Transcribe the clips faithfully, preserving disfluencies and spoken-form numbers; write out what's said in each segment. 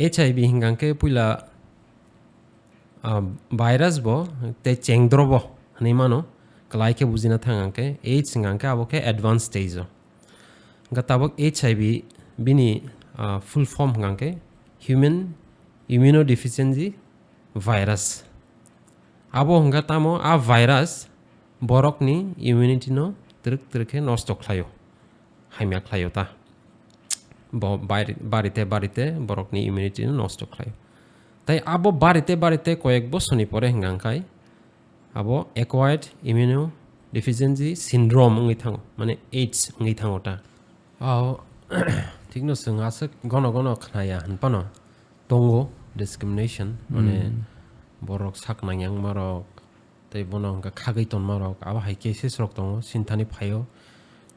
H I V hingka khe puila, ah, virus bo tei chengdro bo hinui mano, kwlai khe bujina thang ang khe, AIDS hingka khe abo khe advanced stage o. Hingka tabuk H I V bini, ah, full form hingka khe human immunodeficiency virus. Abo hingka tamo a virus borokni immunity no twrwk twrwk khe nosto khlaio, hamya khlaio ta. Bo bari-, barite barite borokni immunity no nosto khlaio. Tai abo barite barite koyek bosoni pore hingka khe abo acquired immunodeficiency syndrome wngwi thango, mane AIDS wngwi thango ta. Ao, thikno chwng aswk gono gono khnaya hinphano tongo discrimination, mane Hmm. borok sak nangyangmarok, tei bono hwnka khagwi tonmarok, abo hai cases rok tongo, sinthani phaio.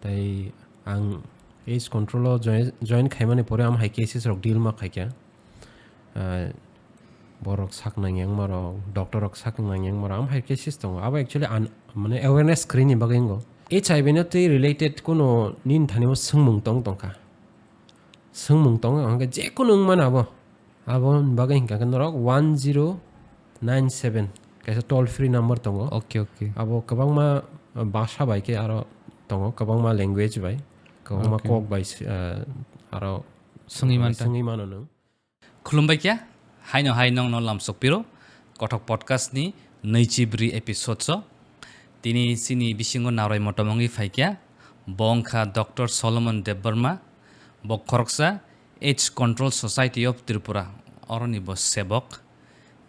Tei ang AIDS control o join, join khaimani pore amo hai cases rok deal ma khaikha. Ah, borok sak nangyangmarok, doctor rok sak nangyangmarok, amo hai cases tongo. Abo actually an-, mane awareness create ni bagwi wngo. H I V no tei related kuno nini thani o swngmung tong tongkha. Swngmung tongo, hwnkhe je kunu wngmano abo. Abo ni bagwi hwnkha khe norok one zero nine seven kaisa toll free number tongo. Okay, okay. Abo kwbangma, uh, bhasha bai khe aro tongo, kwbangma language bai, kwbangma Okay. kok bai, uh, aro Swngwi mano mantha. Swngwi mano nwng. Khulumbai kha, haino hai nongno lamsok piro, Kothok Podcast ni naichi bri episode o. Tini chini bisingo naroi motom wngwi phaikha, bo wngkha Doctor Solomon Debbarma, bo khoroksa AIDS Control Society of Tripura, oroni bo sebok.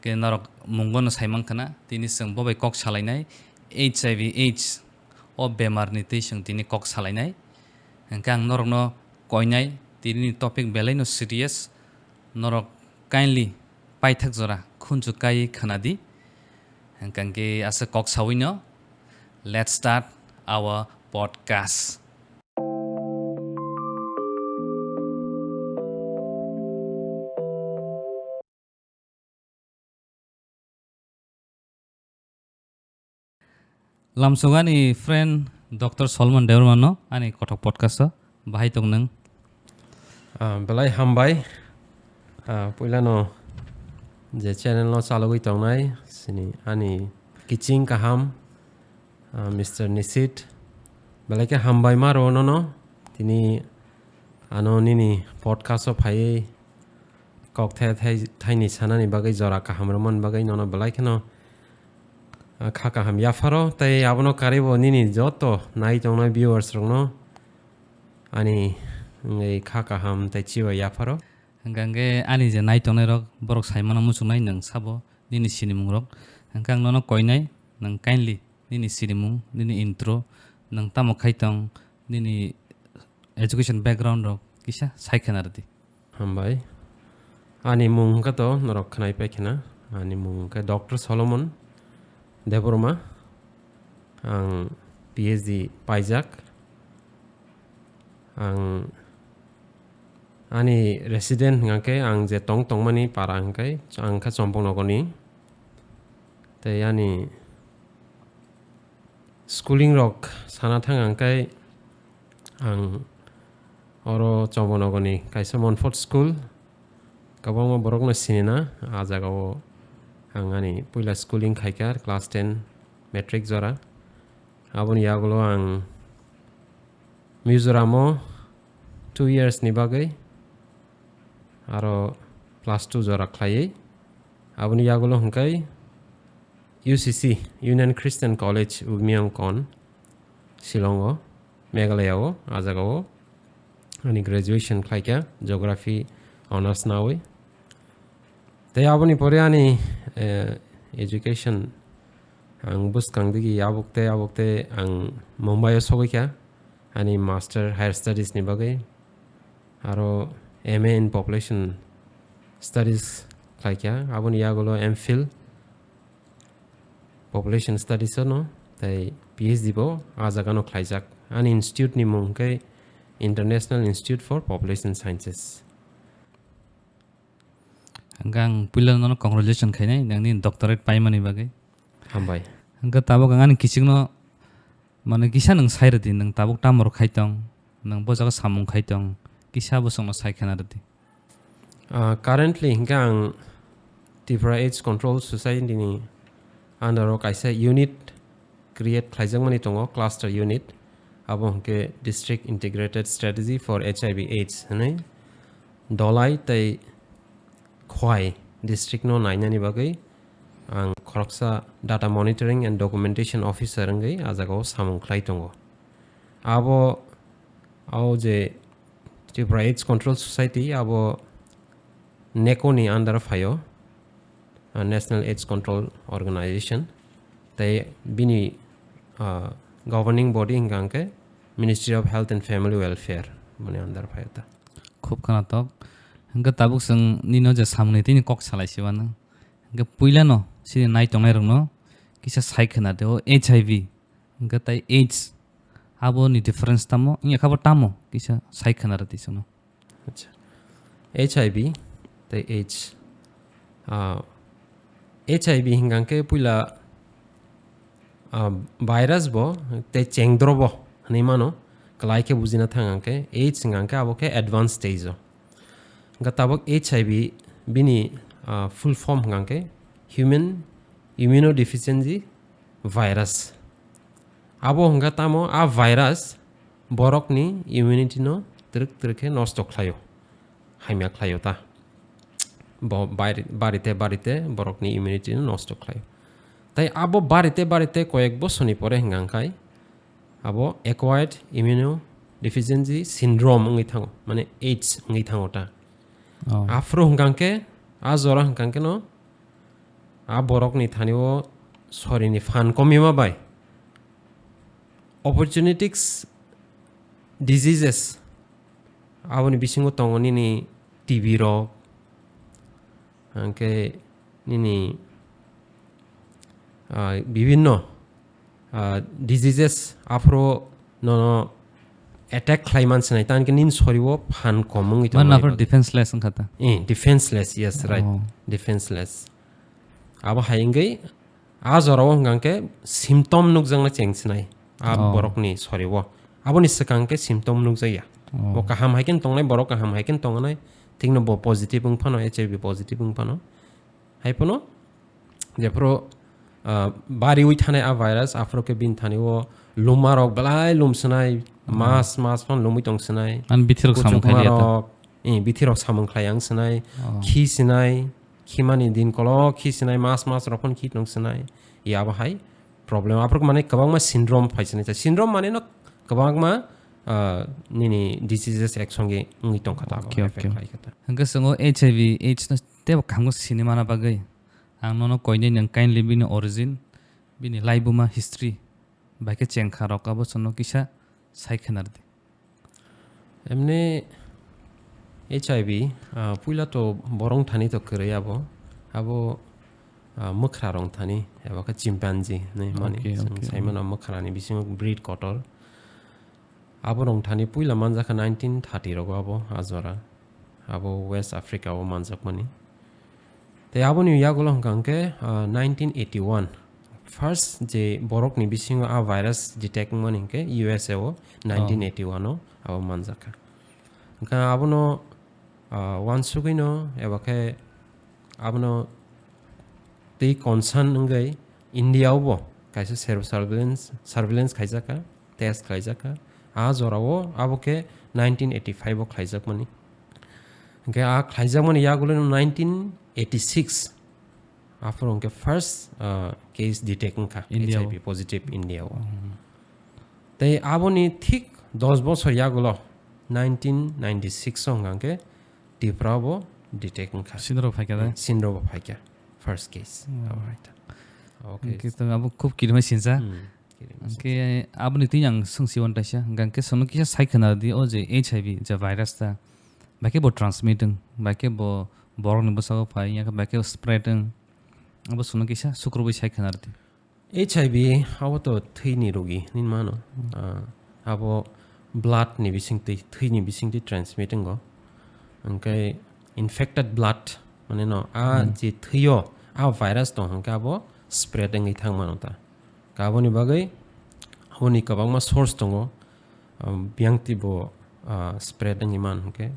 Khe norok mungbono saimankha na, tini chwng bo bai kok salainai, H I V AIDS o bemarni twi chwng tini kok salainai. Hwnkhe ang norokno koinai, tinini topic belaino serious, norok kindly paithak jora khunju kaiwi khwnadi. Hwnkhe aswk kok sawino, let's start our podcast. Lamsok ani friend Doctor Solomon Debbarma no ani Kothok Podcast o bahai tong nang. Ah, belai hambai. Ah, puilano je channel no chalogwi tongnai sini ani kiching kaham, ah, Mister Nisit. Belai khe hambai ma rw nono. Tini ano nini podcast o phaiwi kok thai thai thaini sanani bagwi jora kaham rwmani bagwi nono belai kheno, ah, kha kaham yapharo tei abono karwibo nini joto nai tongnai viewers rokno ani wngwi kha kaham tei chibai yapharo. Hwnkha hwnkhe ani je nai tongnai rok borok sai mano muchungnai nwng sabo nini sinimung rok. Hwnkhe ang nono koinai nwng kindly nini sinimung, nini intro, nwng tamo khai tong, nini education background rok kisa sai khena rwdi. Hambai. Ani mung hwnkhe to norok khwnai pai khena. Ani mung hwnkhe Doctor Solomon Debbarma. Ang P H D paijak. Ang ani resident hwnkha khe ang je tong tongmani para hwnkhe ang kha Chompong nogorni. Tei ani schooling rok sana thang ang khe ang oro Chompong nogorni kaisa Montfort school, kwbangma borokno sini na, ah jagao ang ani puila schooling khaikha, class ten matric jora. Aboni yagulo ang Mizoram o two years ni bagwi aro class two jora khlaiwi. Aboni yagulo hwnkhe U C C, Union Christian College Umiam Kon, Shillong o, Meghalaya o, ah jagao ani graduation khlaikha, geography honours nawi. Tei aboni pore ani, eh, education ang bwskang digi abuk tei abuk tei ang Mumbai o sogwi kha ani master higher studies ni bagwi, aro M A in population studies khlaikha, aboni yagulo M Phil population studies no tei P H D bo ah jagano khlaijak. Ani institute ni mung hwnkhe International Institute for Population Sciences. Hwnkhe ang puila nono congratulation khainai nangni doctorate paimani bagwi. Hambai. Hwnkhe tabuk ang ani kichikno, mane, kisa nwng sai rwdi, nwng tabuk tamo rw khai tong, nwng bo jaga samung khai tong, kisa bwswkno sai khena rwdi. Ah, currently hinkhe ang Tripura AIDS Control Society ni under o kaisa unit create khlaijakmani tongo, cluster unit. Abo hinkhe District Integrated Strategy for H I V AIDS hinwi Dholai tei Khowai district no nainani bagwi ang khoroksa data monitoring and documentation officer wngwi ah jagao samung khlai tongo. Abo, o je Tripura AIDS Control Society, abo neco ni under o phaio, ah, National AIDS Control Organization, tei bini, ah, governing body hwnkha hwnkhe Ministry of Health and Family Welfare, boni under o phaio ta. Khub khwnathok. Hwnkhe tabuk chwng nino je samungni tini kok salai si mano. Hwnkhe puilano chini nai tongnairokno kisa sai khwna de o H I V. Hwnkhe tai AIDS, aboni difference tamo? Wngya khe bo tamo? Kisa sai khwna rwdi chwngno. Acha. H I V tei AIDS. Ah, H I V hwnkha khe puila, ah, virus bo tei chengdro bo hinwi mano. Kwlai khe bujina thang hwnkha khe AIDS hwnkha khe abo khe advanced stage o. Hwnkha tabuk H I V bini, ah, full form hwnkha khe Human Immunodeficiency Virus. Abo hwnkha tamo, a virus borokni immunity no twrwk twrwk khe nosto khlaio, hamya khlaio ta. Bo bari-, barite barite borokni immunity no nosto khlaio. Tai abo barite barite koyek bosorni pore hwnkha khe abo acquired immunodeficiency syndrome wngwi thango, mane AIDS wngwi thango ta. Oh. Aphuru hwnkha khe, a jora hwnkha khe no, a borokni thani o sorini phan komima bai opportunities diseases, aboni bisingo tongo nini T B rok, hwnkhe nini, ah, bibinno, ah, diseases aphuru nono attack khlai man sinai, tangkhe nini sorio phan kom wngwi tongo. Mano aphuru defenseless wngkha ta? Eh, defenseless, yes, right. Oh. Defenseless. Abo hai wngwi a jorao hwnkha khe symptom nukjakna cheng sinai a, oh, borokni sorio. Aboni swkang khe symptom nukjakya. Oh. Bo kaham hai khe tongnai, borok kaham hai khe tongnai, thikno bo positive wng phano, H I V positive wng phano. Hai phano jephuru, ah, bariwi thanai a virus, aphuru khe bini thani o luma rok belai lum sinai, hmm, mas mas phano lumwi tong sinai. Ani bithirok samung khailiya ta? Kuchukma rok, eh, bithirok samung khlai ang sinai, oh, khi sinai, khimani din kolok khi sinai, mas mas rok phano khi tong sinai. Ya abo hai problem. Aphuru mane kwbangma syndrome phai sinai. Syndrome mane no kwbangma, ah, nini diseases ek songe wngwi tong kha ta, okay, effect, okay, khlai kha ta. Hwnkhe chwng o H I V AIDS no teibo kaham khe sini mana bagwi ang nono koinai nwng kindly bini origin, bini laibuma history bai khe chengkha rok abo chwngno kisa sai khwna rwdi. Emni H I V, ah, puila to borok thani to kwrwi abo, abo, ah, mwkhrarok thani eba khe chimpanzee hinwi mani. Okay, chwng, okay, sai mano mwkhrani bisingo breed kotor. Abo rong thani puila manjakha nineteen thirty rogo abo a jora. Abo West Africa o manjakmani. Tei aboni yagulo hwnkha hwnkhe, ah, nineteen eighty-one. First je borokni bisingo a virus detect wngmani hwnkhe U S A o nineteen eighty-one o abo manjakha. Hwnkha abono, ah, uansugwino eba khe abono tei concern wngwi India o bo kaisa sero surveillance, surveillance khaijakha, test khaijakha. A jorao abo khe nineteen eighty-five o khlaijakmani. Hwnkhe a khlaijakmani yagulo nineteen eighty-six aphuru hwnkhe first, ah, case detect wngkha India o. H I V positive India o. Mhm. Tei aboni thik dos bosor yagulo nineteen ninety-six o hwnkha hwnkhe Tripura bo detect wngkha. Sindro phaikha da? Sindro bo phaikha. First case. Hmm. Abo hai ta. Okay. Hwnkhe to abo khub kirimai sinsa. Hmm. Kirimai sinsa. Hwnkhe aboni twi ang swngsi wan taisa. Hwnkhe sono kisa sai khwna di o je H I V je virus ta. Bai khe bo transmit wng, bai khe bo borokni bwskango phai, ya khe bai khe spread wng. Abo sono kisa sukrubwi sai khwna di. H I V abo to thwini rogi hinwi mano. Hmm. Ah, abo blood ni bisingtwi, thwini bisingtwi transmit wngo. Hwnkhe infected blood, mane no, a, hmm, je thwio a virus tong hwnkhe abo spread wngwi thang mano ta. Aboni bagwi aboni kwbangma source tongo, um, biyangtwi bo, ah, spread wngwi man hwnkhe.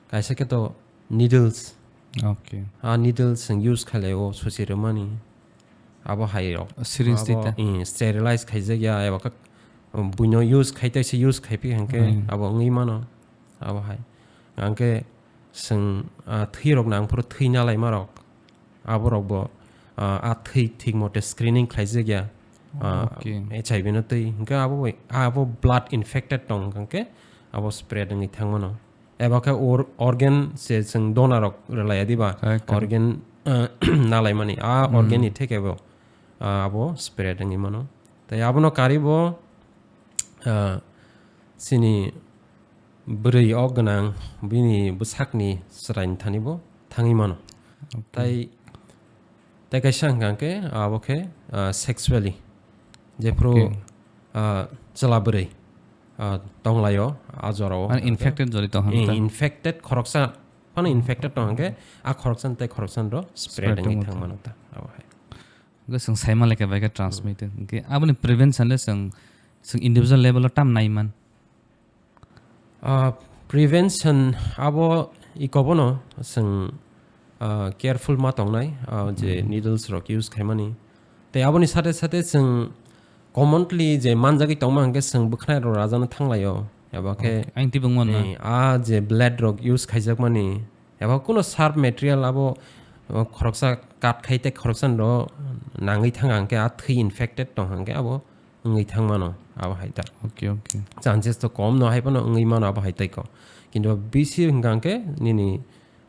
Kaisa khe to Needles. Okay. A needles chwng use khailai o susi rwmani. Abo hai rok. Syringe tei abo, ta. Eh, sterilize khaijak ya, eba khe, um, buino use khai tei se use khai phi hwnkhe Hmm. abo wngwi mano. Abo hai. Hwnkhe chwng, ah, thwi rok nang phuru thwi nalai ma rok. Abo rok bo, ah, a thwi thik mote screening khlaijak ya. Ah, Okay. H I V no twi. Hwnkhe abo bai, abo blood infected tong hwnkhe abo spread wngwi thang mano. Eba khe or-, organ se chwng donor rok rwlaiya diba? Correct, correct. Organ, ah, nalaimani. A Hmm. organ ni theke bo, ah, abo spread wngwi mano. Tei abono karwi bo, ah, chini bwrwi o gwnang bini bwsakni chwraini thani bo thangwi mano. Okay. Tai, tai kaisa hwnkha khe abo khe, ah, sexually. Jephru, Okay. ah, chwla bwrwi, ah, tonglaio, a jorao. Mane infected jori tong Eh, hwnkha. Infected khoroksa, phano infected tong hwnkhe, a khoroksa tei khoroksa ro spread Spread wngwi wngwi thang thang. Mano ta, abo hai. Hwnkhe chwng saima lekha bai khe transmit Hmm. hwnkhe aboni prevention le chwng, chwng individual level o tam nai man. Ah, prevention abo ikobono chwng, ah, careful ma tongnai, ah, je Hmm. needles rok use khaimani. Tei aboni sate sate chwng commonly je manjagwi tongma hwnkhe chwng bwkhnai rok rajano thanglaio. Eba khe Okay. Ang tibwng mano. Eh, a je blade rok use khaijakmani, eba kuno sharp material abo, o, khoroksa cut khai tei khoroksa no nangwi thang hwnkhe a thwi infected tong hwnkhe abo wngwi thang mano, abo hai ta. Okay, okay. Chances to kom no hai phano wngwi mano abo hai tai ko. Kintu bisi hwnkha hwnkhe nini,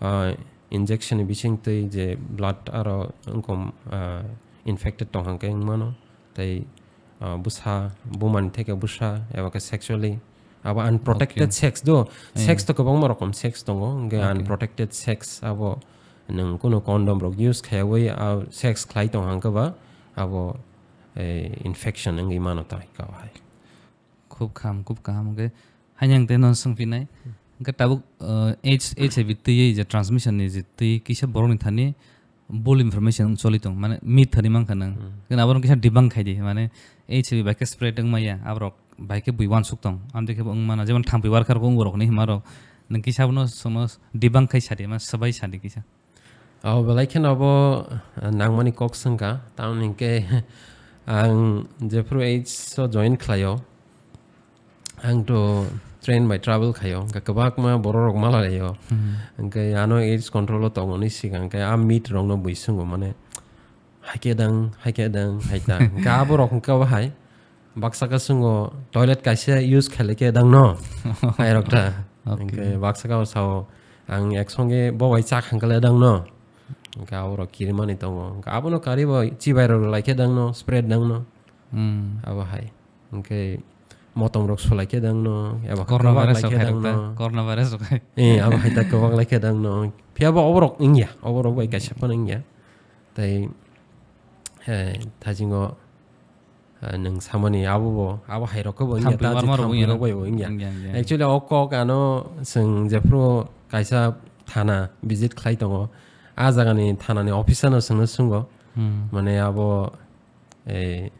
ah, injection ni bising twi je blood aro wngkom, ah, infected tong hwnkhe wng mano. Tei, ah, bwsa, buma ni theke bwsa, eba khe sexually. Abo unprotected Okay. sex do, Eh. sex to kwbangma rokom sex tongo, hwnkhe Okay. Unprotected sex abo nwng kuno condom rok use khaiyawi, ah, sex khlai tong hwnkhe ba abo, eh, infection wngwi mano ta kau hai. Khub kaham, khub kaham. Hwnkhe haino ang tei no swngphinai. Hwnkhe tabuk, uh, H-, H I V twiwi je transmission ni je twi kisa borok ni thani bul information choli tong, mane myth thani mankha nang. Hmm. Hwnkhe abono kisa debunk khai di, mane H I V bai khe spread wngmaya, aborok bai khe bui uansuk tong. Amtwi khe bo wngmana, jemon thampui worker bo wngbo rok ni hima rok. Nang kisa abono sono debunk khai sadi, ma swbai sadi kisa. Abo belai kheno abo, ah, nangmani kok swngkha. Tamoni hwnkhe ang jephru H S o join khlaio, ang to train bai travel khaio, hwnkhe kwbangma borok rok malalaio. Hmm. Hwnkhe ano H S control o tongmani swkang khe a myth rokno bui swngo, mane, "Haikhe dang, haikhe dang," hai ta. Hwnkhe aborok hwnkhe abo hai. Baksa khe swngo, "Toilet kaisa use khailai khe dang no?" Hai rok ta. Okay. Hwnkhe baksa khe sao, "Ang ek songe bo bai cha khang khe dang no?" Hwnkhe aborok kirimani tongo. Hwnkhe abono karwi bo chibai rok lai khe dang no, spread dang no? Hmm. Abo hai. Hwnkhe motom rok sulai khe dang no, eba khe Corona kwbak virus lai rok khe hai dang rok ta, no. Corona virus rok hai. Eh, abo hai ta kwbak lai khe dang no. Phiya bo oborok wngya, oborok bai kaisa phano wngya. Tei, eh, thaisingo, eh, nwng samani abo bo, abo hai rok khe bo wngya, Thampui ta je warma rok thampui wngya rok na? Bai bo wngya. Wngya, wngya. Actually, o kok ano chwng jephru kaisa thana visit khlai tongo, a jagani thanani officer no chwngno swngo. Hmm. Mane abo, eh,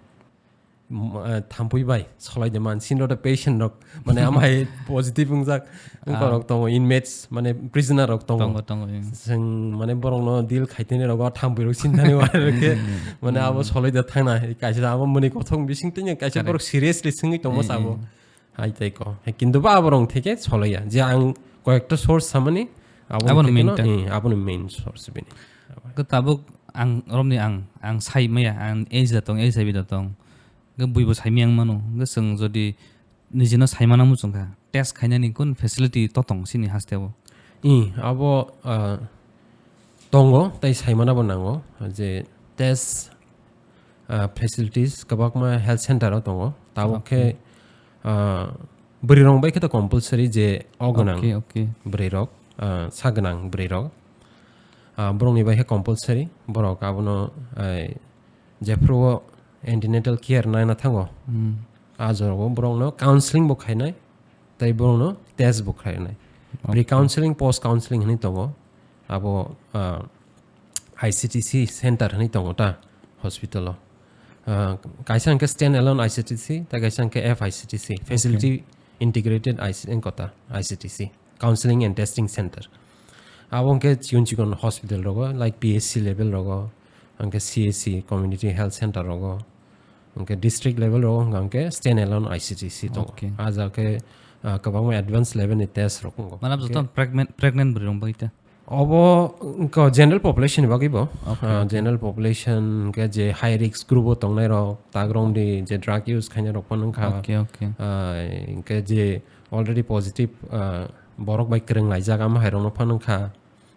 m-, eh, thampui bai solai de man, sini rok de patient rok, mane amai positive wngjak, wngkha Ah. rok tongo, inmates, mane prisoner rok tongo. Tongo, tongo, eh. Chwng mane borok no deal khaitini rogo thampui rok sintani wari rok khe, mane abo Hmm. solai de thangna, kaisa abo mani kothok bising tini kaisa Correct. borok seriously swngwi tongma Eh, sabo. eh. Hai tai ko. Hai kintu ba abo rong theke solai ya. Je ang koyekta source samani, abo Abo no theke main no, ta. Eh, abo no main source bini. Ke tabuk ang romni ang, ang sai maya, ang age da tong, H I V da tong. Hwnkhe buibo saimaya wng mano. Hwnkhe chwng jodi nijino saimana muchung kha, test khainani kun facility to tong chini hasteo? I, abo, ah, tongo, tei saimanabo nango je test, ah, facilities kwbakma health center o tongo. Tabuk khe, Okay. ah, bwrwirok bai khe to compulsory je o gwnang Okay, okay. bwrwirok, ah, sa gwnang bwrwirok. Ah, borokni bai khe compulsory, borok abono, ai, jephru o antenatal care naina thango, Hmm. a jorao borokno counseling bo khainai, tei borokno test bo khainai. Okay. Pre-counseling, post-counseling hinwi tongo. Abo, ah, I C T C center hinwi tongo ta hospital o. Ah, kaisa hwnkhe stand alone I C T C, tei kaisa hwnkhe F I C T C, Okay. Facility Integrated I C, wngkha ta I C T C, Counseling and Testing Center. Abo hwnkhe chikon chikon hospital rogo, like P H C level rogo, hwnkhe C H C, community health center rogo, hwnkhe district level rogo hwnkha hwnkhe stand alone I C T C tongo. Okay. A jaga khe, ah, kwbangma advanced level ni test rok wngo. Manam joto pregnant, pregnant bwrwi rok bai ta? Obo wngkha general population ni bagwi bo. Okay, ah, okay. General population hwnkhe je high risk group o tongnai rok, tak romdi je drug use khainai rok phano wngkha. Okay, okay. Ah, hwnkhe je already positive, ah, borok bai kwrwng laijak, amo hai rokno phano wngkha.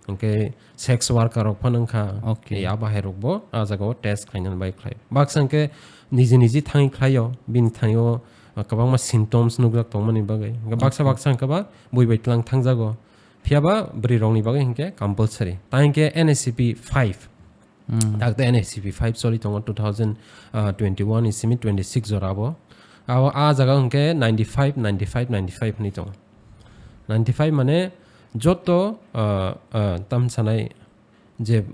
Hwnkhe sex worker rok phano wngkha. Okay. Ei abo hai rok bo ah jaga o test khainani bai khlai. Baksa hwnkhe niji niji thangwi khlaio, bini thani o, ah, kwbangma symptoms nukjak tongmani bagwi. Hwnkhe baksa Okay. baksa hwnkhe ba bui bai tlang thangjago. Phiya ba bwrwi rokni bagwi hwnkhe compulsory. Ta hwnkhe N H C P five. Hmm. Takte N H C P five choli tongo two thousand twenty-one ni simi twenty-six jora abo. Abo ah jaga hwnkhe ninety-five, ninety-five, ninety-five hwnwi tongo. Ninety-five mane joto, ah, ah, tam sanai je,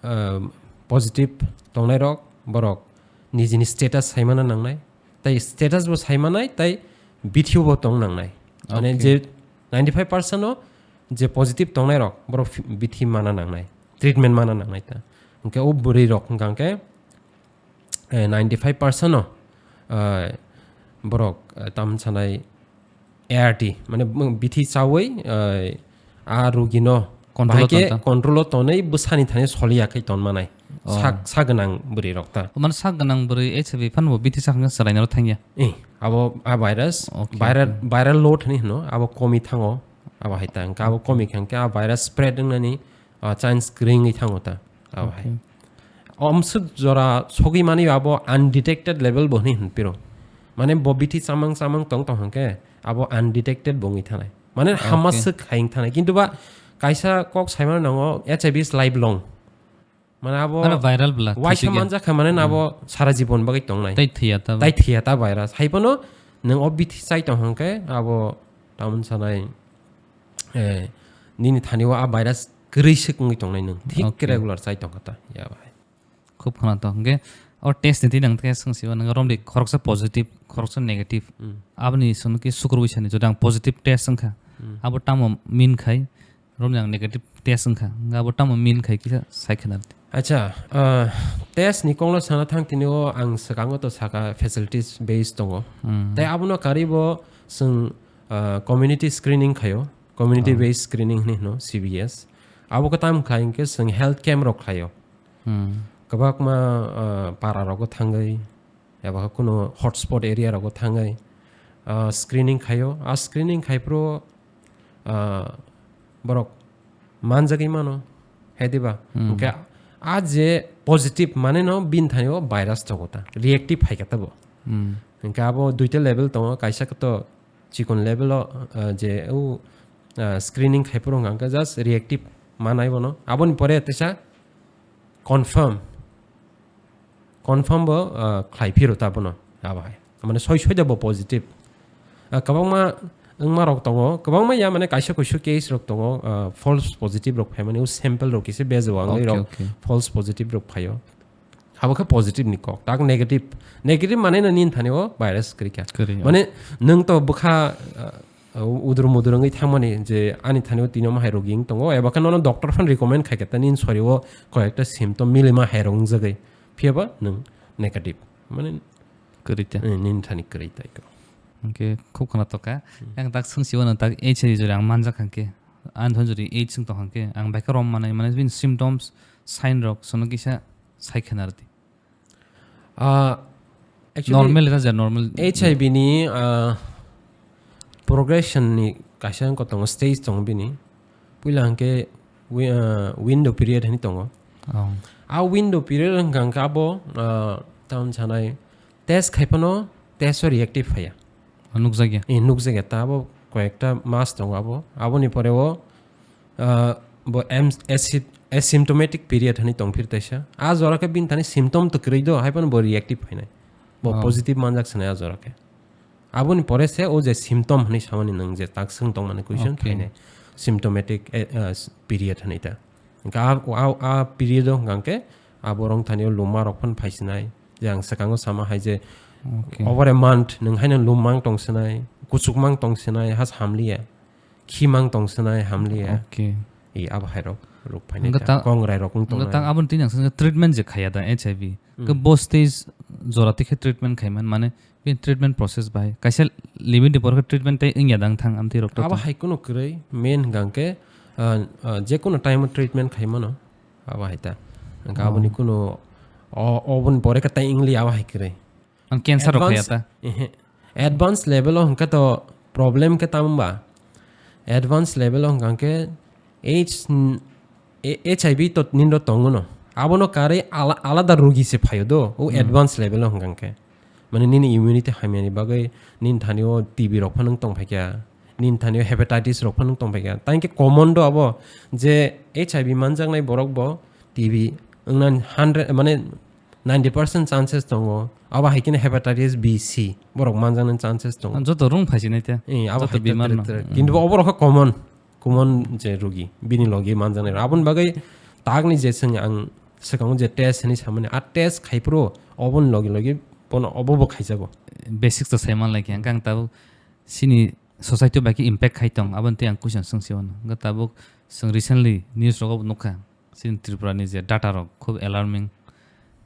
ah, positive tongnai rok, borok nijini status saimana nangnai. Tai status bo saimanai, tai bithi bo tong nangnai. Mane Okay. Je ninety-five percent o je positive tongnai rok, borok fi-, bithi mana nangnai, treatment mana nangnai ta. Hwnkhe o bwrwi rok hwnkha hwnkhe, eh, ninety-five percent o, eh, borok, eh, tam sanai A R T, mane bwng bithi chawi, eh, a rugino Control o bahai khe ton ta? Control o tonwi bwsani thani soliya khai ton manai. Oh. Sak, sak gwnang bwrwi rok ta. O mane sak gwnang bwrwi H I V phano bo bithi sak hwnkhe chwraino thangya? Eh, abo a virus, Okay, viral, okay. Viral load hwnwi hwno, abo komi thango, abo hai ta. Hwnkhe abo Okay. Komi kha hwnkhe a virus spread wngnani, ah, chance kwrwi wngwi thango ta, abo hai. Okay. Omswk jora sogwi mani abo undetected level bo hwnwi hwnphiro. Mane bo bithi chamang chamang tong tong hwnkhe abo undetected bo wngwi thanai. Mane Okay. Hama swk hai wng thanai. Kintu ba kaisa kok saimano nango H I V is lifelong. Mane abo Mane viral bwla, waisa thwisi khe. Manjak kha mane Hmm. Abo sara jibon bagwi tongnai. Tai thwiya ta ba. Tai thwiya ta virus. Hai phano nwng o bithi chai tong hwnkhe abo tamon sanai, eh, nini thani o a virus kwrwi swk wngwi tongnai nwng. Thik Okay. Regular chai tong kha ta. Ya bai. Khub khwnathok. Hwnkhe o test ni twi nang khe swng siba nang romdi khoroksa positive, khoroksa negative. Hmm. Aboni swng khe sukur wisani jodi ang positive test wngkha. Hmm. Abo tamo min khai romni ang negative test wngkha, wngkha abo tamo min khai kisa sai khna rwdi. Acha, ah, test ni kokno sana thang tini o ang swkango to saka facilities based tongo. Hmm. Tai abono karwi bo swng, ah, community screening khaio, community Oh. Based screening hwnwi hwno C B S. Abo khe tamo khai hwnkhe swng health camp rok khlaio. Hmm. Kwbakma, ah, para rogo thangwi eba khe kuno hotspot area rogo thangwi, ah, screening khaio. A screening khai phuru, ah, borok manjagwi mano, hai diba? Hmm. Hwnkhe a je positive mane no bini thani o virus tongo ta, reactive hai khe ta bo. Hmm. Hwnkhe abo duita level tongo, kaisa khe to chikon level o, ah, je o, ah, screening khai phuru hwnkha hwnkhe just reactive manai bono. Aboni pore teisa confirm, confirm bo, ah, khlai phiro ta bono abo hai. Mane soi soi da bo positive. Ah, kwbangma wngma rok tongo, kwbangma ya mane kaisa kuisu case rok tongo, ah, false positive rok phaimani, o sample rok kisa bejo wngwi Okay, rok okay. False positive rok phaio. Abo khe positive ni kok, tak negative. Negative mane no nini thani o virus kwrwi kha. Kwrwi, Mane oh. Nwng to bwkha, ah, Uh, udur mudur wngwi thangmani je ani thani o tini omo hai rogi wng tongo, eba khe nono doctor phano recommend khai khe ta nini sori o koi ekta symptom milima hai rok wngjagwi, phiya ba nwng negative, mane Kwrwi ta. Eh, nini thani kwrwi tai khe. Hwnkhe khub khwnatok kha. Hmm. Yang tak swng si o nwng tak H I V jora ang manjak kha khe, ani thani jora AIDS wng tong kha khe, ang bai khe rom manai, mane bini symptoms, sign rok sono kisa sai khna rwdi. Ah, actually, Normal ta ja, normal. H I V ni, ah, progression ni kaisa wngkha tongo, stage tongo bini. Puila hwnkhe wi-, ah, window period hinwi tongo. Oh. A window period wngkha hwnkhe abo, ah, tamoni sanai test khai phano test o reactive phaiya. Ah, nukjakya. Eh, nukjakya. Ta abo koyekta mas tongo abo. Aboni pore o, ah, bo em-, acid-, asymptomatic period hinwi tongphir taisa. A jora khe bini thani symptom to kwrwi do, hai phano bo reactive phainai. Bo Oh. Positive manjak sinai a jora khe. Aboni pore se o je symptom hinwi samani nwng je tak swng tongmani question Okay. Phainai. Symptomatic, eh, ah, s-, period hinwi ta. Hwnkhe a, a, a period o hwnkha hwnkhe abo rong thani o luma rok phano phaisinai. Je ang swkango sama hai je Okay. Over a month nwng haino lum mang tong sinai, kuchuk mang tong sinai, has hamliya, khi mang tong sinai, hamliya. Okay. I abo hai rok ruk phainai Hwnkhe ta, ta, kongrai rok wng hwnkhe ta tongnai. Aboni tini ang sakha treatment je khaiya da H I V. Hwnkhe Hmm. bo stage jora tikhe treatment khaiman, mane bini treatment process bai kaisa limit ni pore treatment tei wngya dang thang amtwi rok to Abo tong. Hai kuno kwrwi main hwnkhe, ah, ah, je kuno time o treatment khaimano abo hai ta. Hwnkhe Oh. Aboni kuno o, oboni pore khe tai wngli abo hai kwrwi. Ang cancer rok khaya Advance, ta. Ehe. Advance level o hwnkhe to problem khe tamo ba? Advance level o hwnkha khe H-, H I V to nini ro tongo no. Abono karwi ala-, alada rugi se phaio do. O Hmm. Advance level o hwnkha khe. Mane nini immunity hamyani bagwi nini thani o T B rok phano tong phaikha. Nini thani o hepatitis rok phano tong phaikha. Tang khe common do abo je H I V manjaknai borok bo T B wngna hundred, mane ninety percent chances tongo. Abo hai khe hepatitis B C borok manjaknani chances tongo. Joto rung phaisinai te. Eh, abo Joto hai bimar tre-, no. Tre-, Mm. Kintu obo rokha common, common je rugi, bini logi manjaknai. Aboni bagwi takni je swng ang swkango je test hinwi samani, a test khai phuru oboni logi logi bono obo bo khaijago. Basics to sai man lai khe, ang tabuk sini society bai khe impact khai tong, aboni tei ang question swng si wano. Hwnkhe tabuk swng recently news rogo nukha. Chini Tripura ni je data rok khub alarming.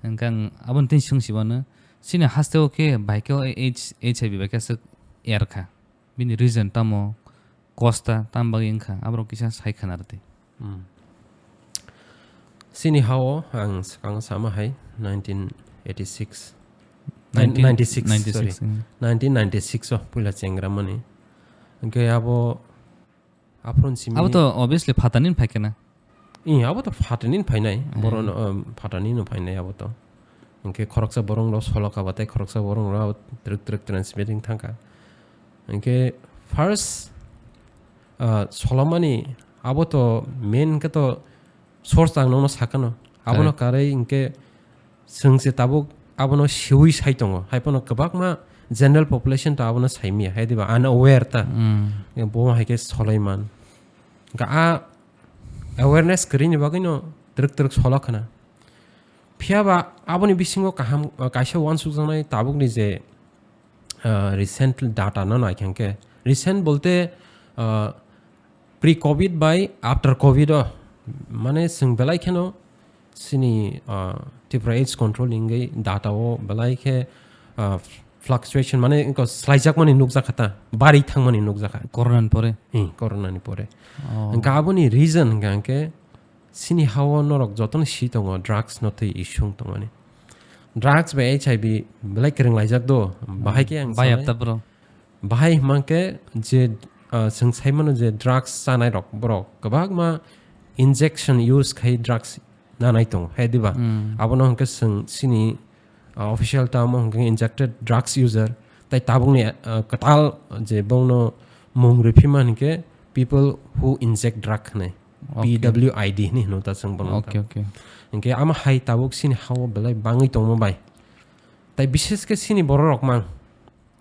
Hwnkhe ang aboni tei swng si wano, chini haste o khe bai khe o H-, H I V bai khe aswk er kha. Bini reason tamo, cause ta tam bagwi wngkha, aborok kisa sai khna rwdi. Hmm. Chini ha o ang swkang sama hai nineteen eighty-six. Nineteen ninety-six, ninety-six, sorry. Hmm. Nineteen ninety-six o puila chengra mani. Hwnkhe abo Aphuru simi Abo to obviously phatani phai khe na. Ih, abo to phatani phainai. Eh. Borok no, um, phatani no phainai abo to. Hwnkhe khoroksa borok rok solo kha ba tei khoroksa borok rok twrwk twrwk transmitting thang kha. Hwnkhe first, uh, solomani abo to main khe to source ang nokno sakano. Abono Correct. Karwi hwnkhe Chwng se tabuk abono siwi sai tongo, hai phano kwbangma general population ta abono sai manya, hai diba unaware ta. Mm. Bo hai khe solai man. Ga a awareness kwrwini bagwino twrwk twrwk solo khna. Phiya ba aboni bisingo kaham, kaisa uansukjaknai tabukni je, ah, recent data no naikha hwnkhe, recent bolte, ah, pre covid bai after covid o, mane, chwng belai kheno chini, ah, Tripura AIDS control ni wngwi data o belai khe, ah, fluctuation, mane, wngkha, slaijakmani nukjakha ta, bari thangmani nukjakha. Corona ni pore? Hmm, corona ni pore. Oh. Hwnkhe aboni reason hwnkha hwnkhe chini ha o norok jotono si tongo, drugs no twi issue wng tongmani. Drugs bai H I V belai kwrwng laijak do, bahai khe ang Bai sanai. Apta bro. Bahai hwnkhe je, ah, chwng sai mano je drugs chanai rok borok kwbangma injection use khai drugs nanai tongo, hai diba? Hmm. Abono hwnkhe chwng chini, ah, official term o hwnkhe injected drugs user, tai tabukni, ah, kwtal je bongno mung rwphima hwnkhe people who inject drug hwnwi, Okay. P W I D hwnwi hwno ta chwng bono ta. Okay, okay. Hwnkhe ama hai tabuk chini ha o belai bangwi tongma bai. Tai bishes khe chini borok rok mang.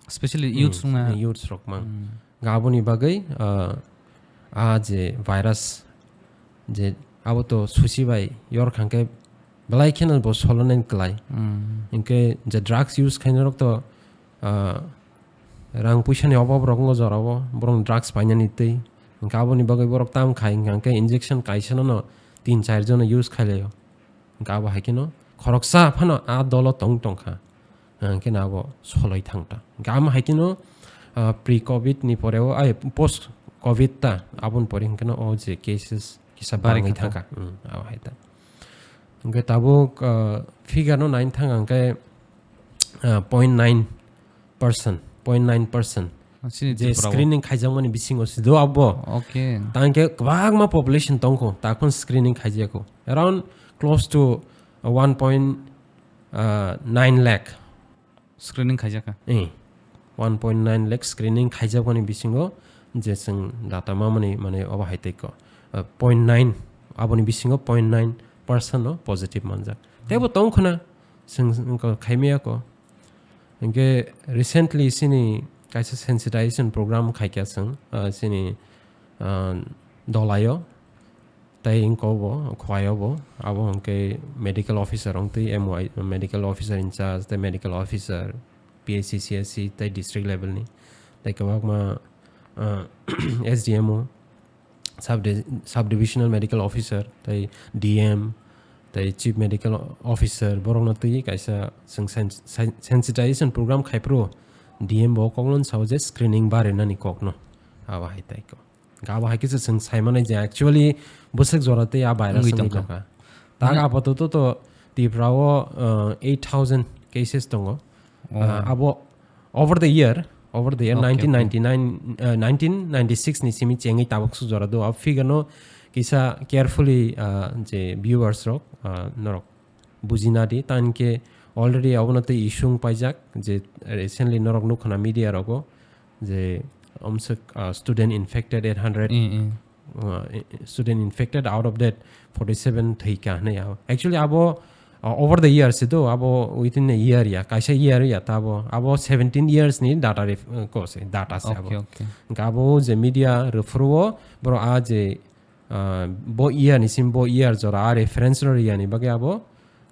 Specially youths Hmm, wngna. Youths rok mang. Hmm. Ga aboni bagwi, ah, a je virus je abo to susi bai yor kha hwnkhe belai kheno bo solonani kwlai. Hmm. Hwnkhe je drugs use khainai rok to, ah, rang puisa ni obab rok wngo jora o, borok drugs painani twi. Hwnkhe aboni bagwi borok tam khai hwnkhe injection kaisa no tin char jona use khailaio. Hwnkhe abo hai kheno khoroksa phano a dolo tong tong kha. Hwnkhe no abo soloi thang ta. Hwnkhe amo hai kheno, ah, pre covid ni pore o, ai, post covid ta, aboni pore hwnkhe no o je cases kisa Bari bangwi kha ta. Thang kha. Hmm, abo hai ta. Hwnkhe tabuk, ah, figure no nai thang ang khe, ah, point nine percent, point nine percent. Ah, chini Je Tripura o. Screening khaijakmani bisingo sido abo. Okay. Tang khe kwbangma population tongkho, takhon screening khaijako. Around close to one point nine lakh. Screening khaijaka? Eh, one point nine lakh screening khaijakmani bisingo je chwng data mamani, mane, obo hai tei ko. Ah, point nine, aboni bisingo point nine percent no positive manjak. Teibo tong khna, chwng, chwng ko khaimaya ko. Hwnkhe recently chini kaisa sensitization program khaikha chwng, ah, chini, ah, dolaio, tei wngkha obo, Khowai obo, abo hwnkhe medical officer wngtwi M Y, medical officer in charge, tei medical officer, P H C, C H C, tei district level ni, tei kwbangma, ah, S D M O, sub-, sub-divisional medical officer, tei D M, tei chief medical officer, borokno twi kaisa chwng sen-, sen-, sensitization program khai phuru D M bo kokno sao je screening barinani kokno. Abo hai tai ko. Abo hai kisa chwng sai mano je actually bwswk jora tei a virus wngwi wngwi tongkha. Tongkha. Tak mane apatot to Tripura o, uh, eight thousand cases tongo. Oh. Uh, abo over the year, over the year Okay, okay. nineteen ninety-nine, uh, nineteen ninety-six ni simi chengwi tabuk su jora do. Abo figure no kisa carefully, uh, je viewers rok, uh, norok bujina di. Tan ke already abono tei issue wng paijak je recently norok nukha na media rogo je omswk, uh, student infected eight hundred, Mm, mm. uh, student infected, out of that forty-seven thwikha hinwi. Actually abo, uh, over the years do, abo within a year ya, kaisa year ya ta abo, abo seventeen years ni data ref-, uh, ko se, data se abo. Okay, okay. Hwnkhe abo je media rwphuru o borok a je, uh, bo year ni sim bo year jora a reference rw riyani bagwi abo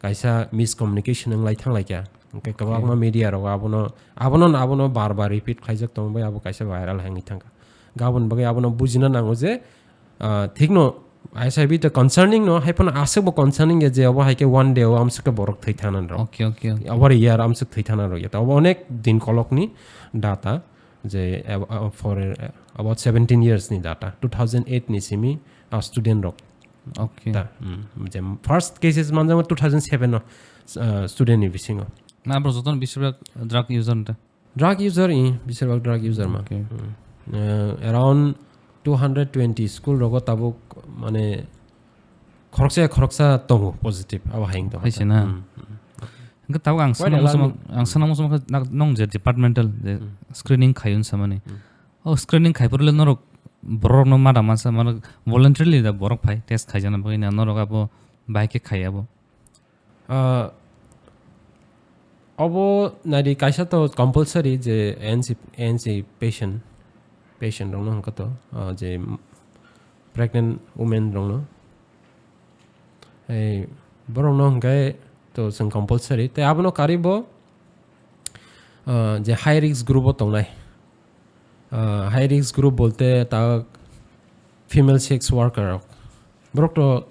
kaisa miscommunication wng lai thang lai kha. Hwnkhe Okay. kwbangma media rok abono, abono, abono bar bar repeat khlaijak tong bai abo kaisa viral hai wngwi thang kha. Gabon bagwi abono bujina nango je, ah, thikno I S I B to concerning no, hai phano aswk bo concerning ya je obo hai khe one day o amswk khe borok thwi thana rok. Okay, okay, okay. Obo year amswk thwi thana rok ya. Ta obo onek din kolok ni data je, uh, uh, for, uh, about seventeen years ni data. Two thousand eight ni simi, ah, student rok. Okay. Ta, mm, je first cases manjak two thousand seven no, uh, student ni bisingo. Na bro joton bisibak drug user nte? Drug user, i, bisibak drug user ma. Okay. Mm. Uh, around two hundred twenty school rogo tabuk, mane, khoroksa khoroksa tongo positive, abo hai wng tongkha. Hai se na? Mm, mm. Hwnkhe tabuk ang Quite sana muchung, alarming. Ang sana muchung khe nak-, nong je departmental je Hmm. screening khaiyun samani. Hmm. O screening khaiphuru le norok borok no mada masa, mano voluntarily da borok phai test khaijana bagwi na norok abo bai khe khai abo. Ah, obo naidi kaisa to compulsory je A N C, A N C patient, patient rok no hwnkha to, ah, je pregnant women rok no. Ei, borok no hwnkhe to chwng compulsory. Tei abono karwi bo, ah, je high risk group o tongnai. Ah, high risk group bolte ta female sex worker rok. Borok to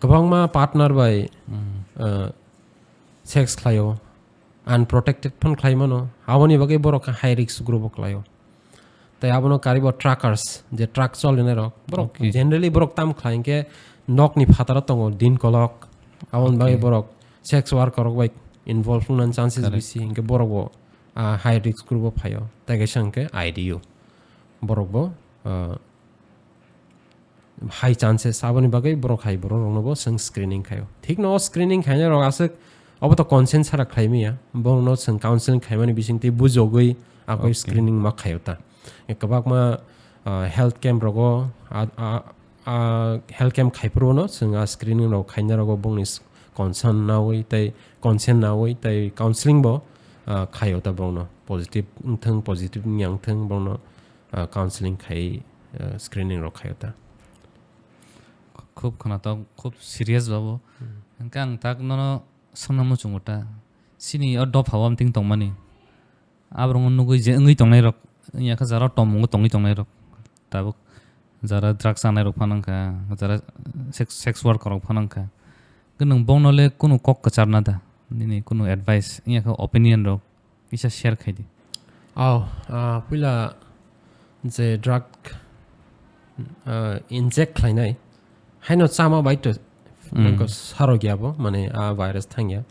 kwbangma partner bai, Hmm. ah, sex khlaio. Unprotected phano khlai mano, aboni bagwi borok high risk group o khlaio. Tei abono karwi bo truckers, je truck cholinai rok, borok Okay. generally borok tam khlai hinkhe nokni phataro tongo din kolok, aboni bagwi Okay. borok sex worker rok bai involve wngnani chances Correct. bisi, hinkhe borok bo, ah, high risk group o phaio. Tei kaisa hinkhe I D U, borok bo, ah, high chances, aboni bagwi borok hai borok rokno bo chwng screening khaio. Thikno o screening khainai rok aswk obo to consent sara khlai maya, borokno chwng counseling khaimani bisingtwi bujogwi akoi Okay. screening ma khaio ta. Kwbangma, ah, health camp rogo, ah, ah, ah, health camp khaiphuru no chwng a screening rok khainai rogo bongni s-, concern nawi tei consent nawi tei counseling bo, ah, khaio ta borokno positive wngthwng, positive wngya wngthwng borokno, ah, counseling khai, ah, screening rok khaio ta. Khub khwnatok, khub serious babo. Hmm. Hwnkhe ang tak nono swngna muchungo ta. Chini o dopha o amtwing tongmani. Aborokno nugwi je wngwi tongnai rok, wngya khe jara o tongmungo tongwi tongnai rok. Tabuk jara drugs chanai rok phano wngkha, jara sex, sex worker rok phano wngkha. Hwnkhe nwng bongno le kunu kok kwcharna da? Nini kunu advice, wngya khe opinion rok kisa share khai di. Oh, ah, puila je drug, ah, inject khlainai, haino chama bai to Mm. nangkha sarok ya bo, mane a virus thangya.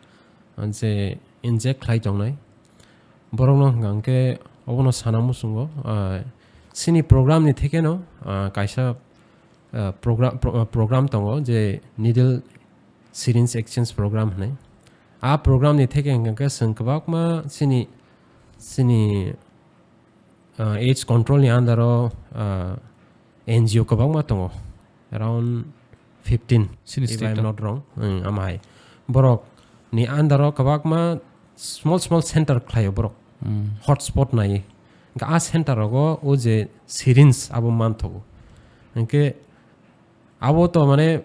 Je inject khlai tongnai, borokno hwnkha hwnkhe obono sana muchungo, ah, chini program ni thekeno, ah, kaisa, ah, progra-, pro-, ah, program tongo je needle syringe exchange program hinwi. A program ni theke hwnkha khe chwng kwbangma chini, chini, ah, age control ni under o, ah, N G O kwbangma tongo, around fifteen, Chini if state I'm o. not wrong. Ang, ama hai. Borok ni under o kwbangma small small center khlaio borok. Hmm. Hotspot nai. Hwnkhe a center rogo o je syringe abo manthogo. Hwnkhe abo to mane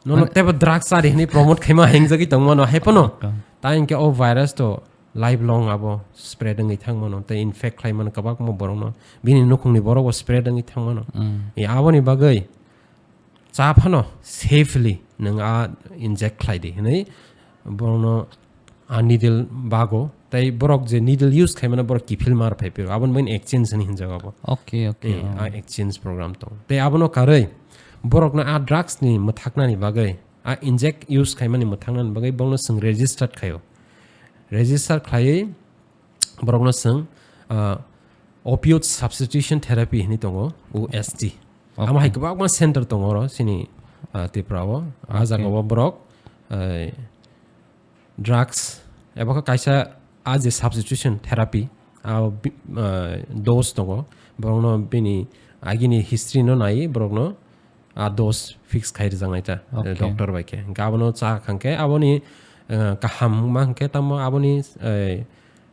nono Mane tebo drugs chari hinwi promote khaima hingjagwi tongmano hai phano. Okay. Ta hinkhe o virus to lifelong abo spread wngwi thang mano, tei infect khlai mano kwbangma borokno, bini nukhungni borokbo spread wngwi thang mano. Mm. E, aboni bagwi cha phano safely nwng a inject khlai di hwnwi borokno a needle bago, tei borok je needle use khai mano borok kiphil mar phai phiro, aboni bagwi exchange hwnwi hinjago abo. Okay, okay, Eh, oh. A exchange program tong. Tei abono karwi borokno a drugs ni mwthaknani bagwi, a inject use khaimani mwthaknani bagwi borokno swng registered khaio. Register khlaiwi borokno swng, ah, opioid substitution therapy hinwi tongo, O S T. Okay. Amo hai kwbangma center tongo oro chini, ah, Tripura o. Ah, okay. Jagao borok, eh, drugs eba khe kaisa a je substitution therapy, a bi-, ah, dose tongo, borokno bini agini history no nai borokno a dose fix khai rwjaknai ta, eh, okay, doctor bai khe. Hwnkhe abono cha khang khe aboni, eh, kaham wngma hwnkhe tamo aboni, eh,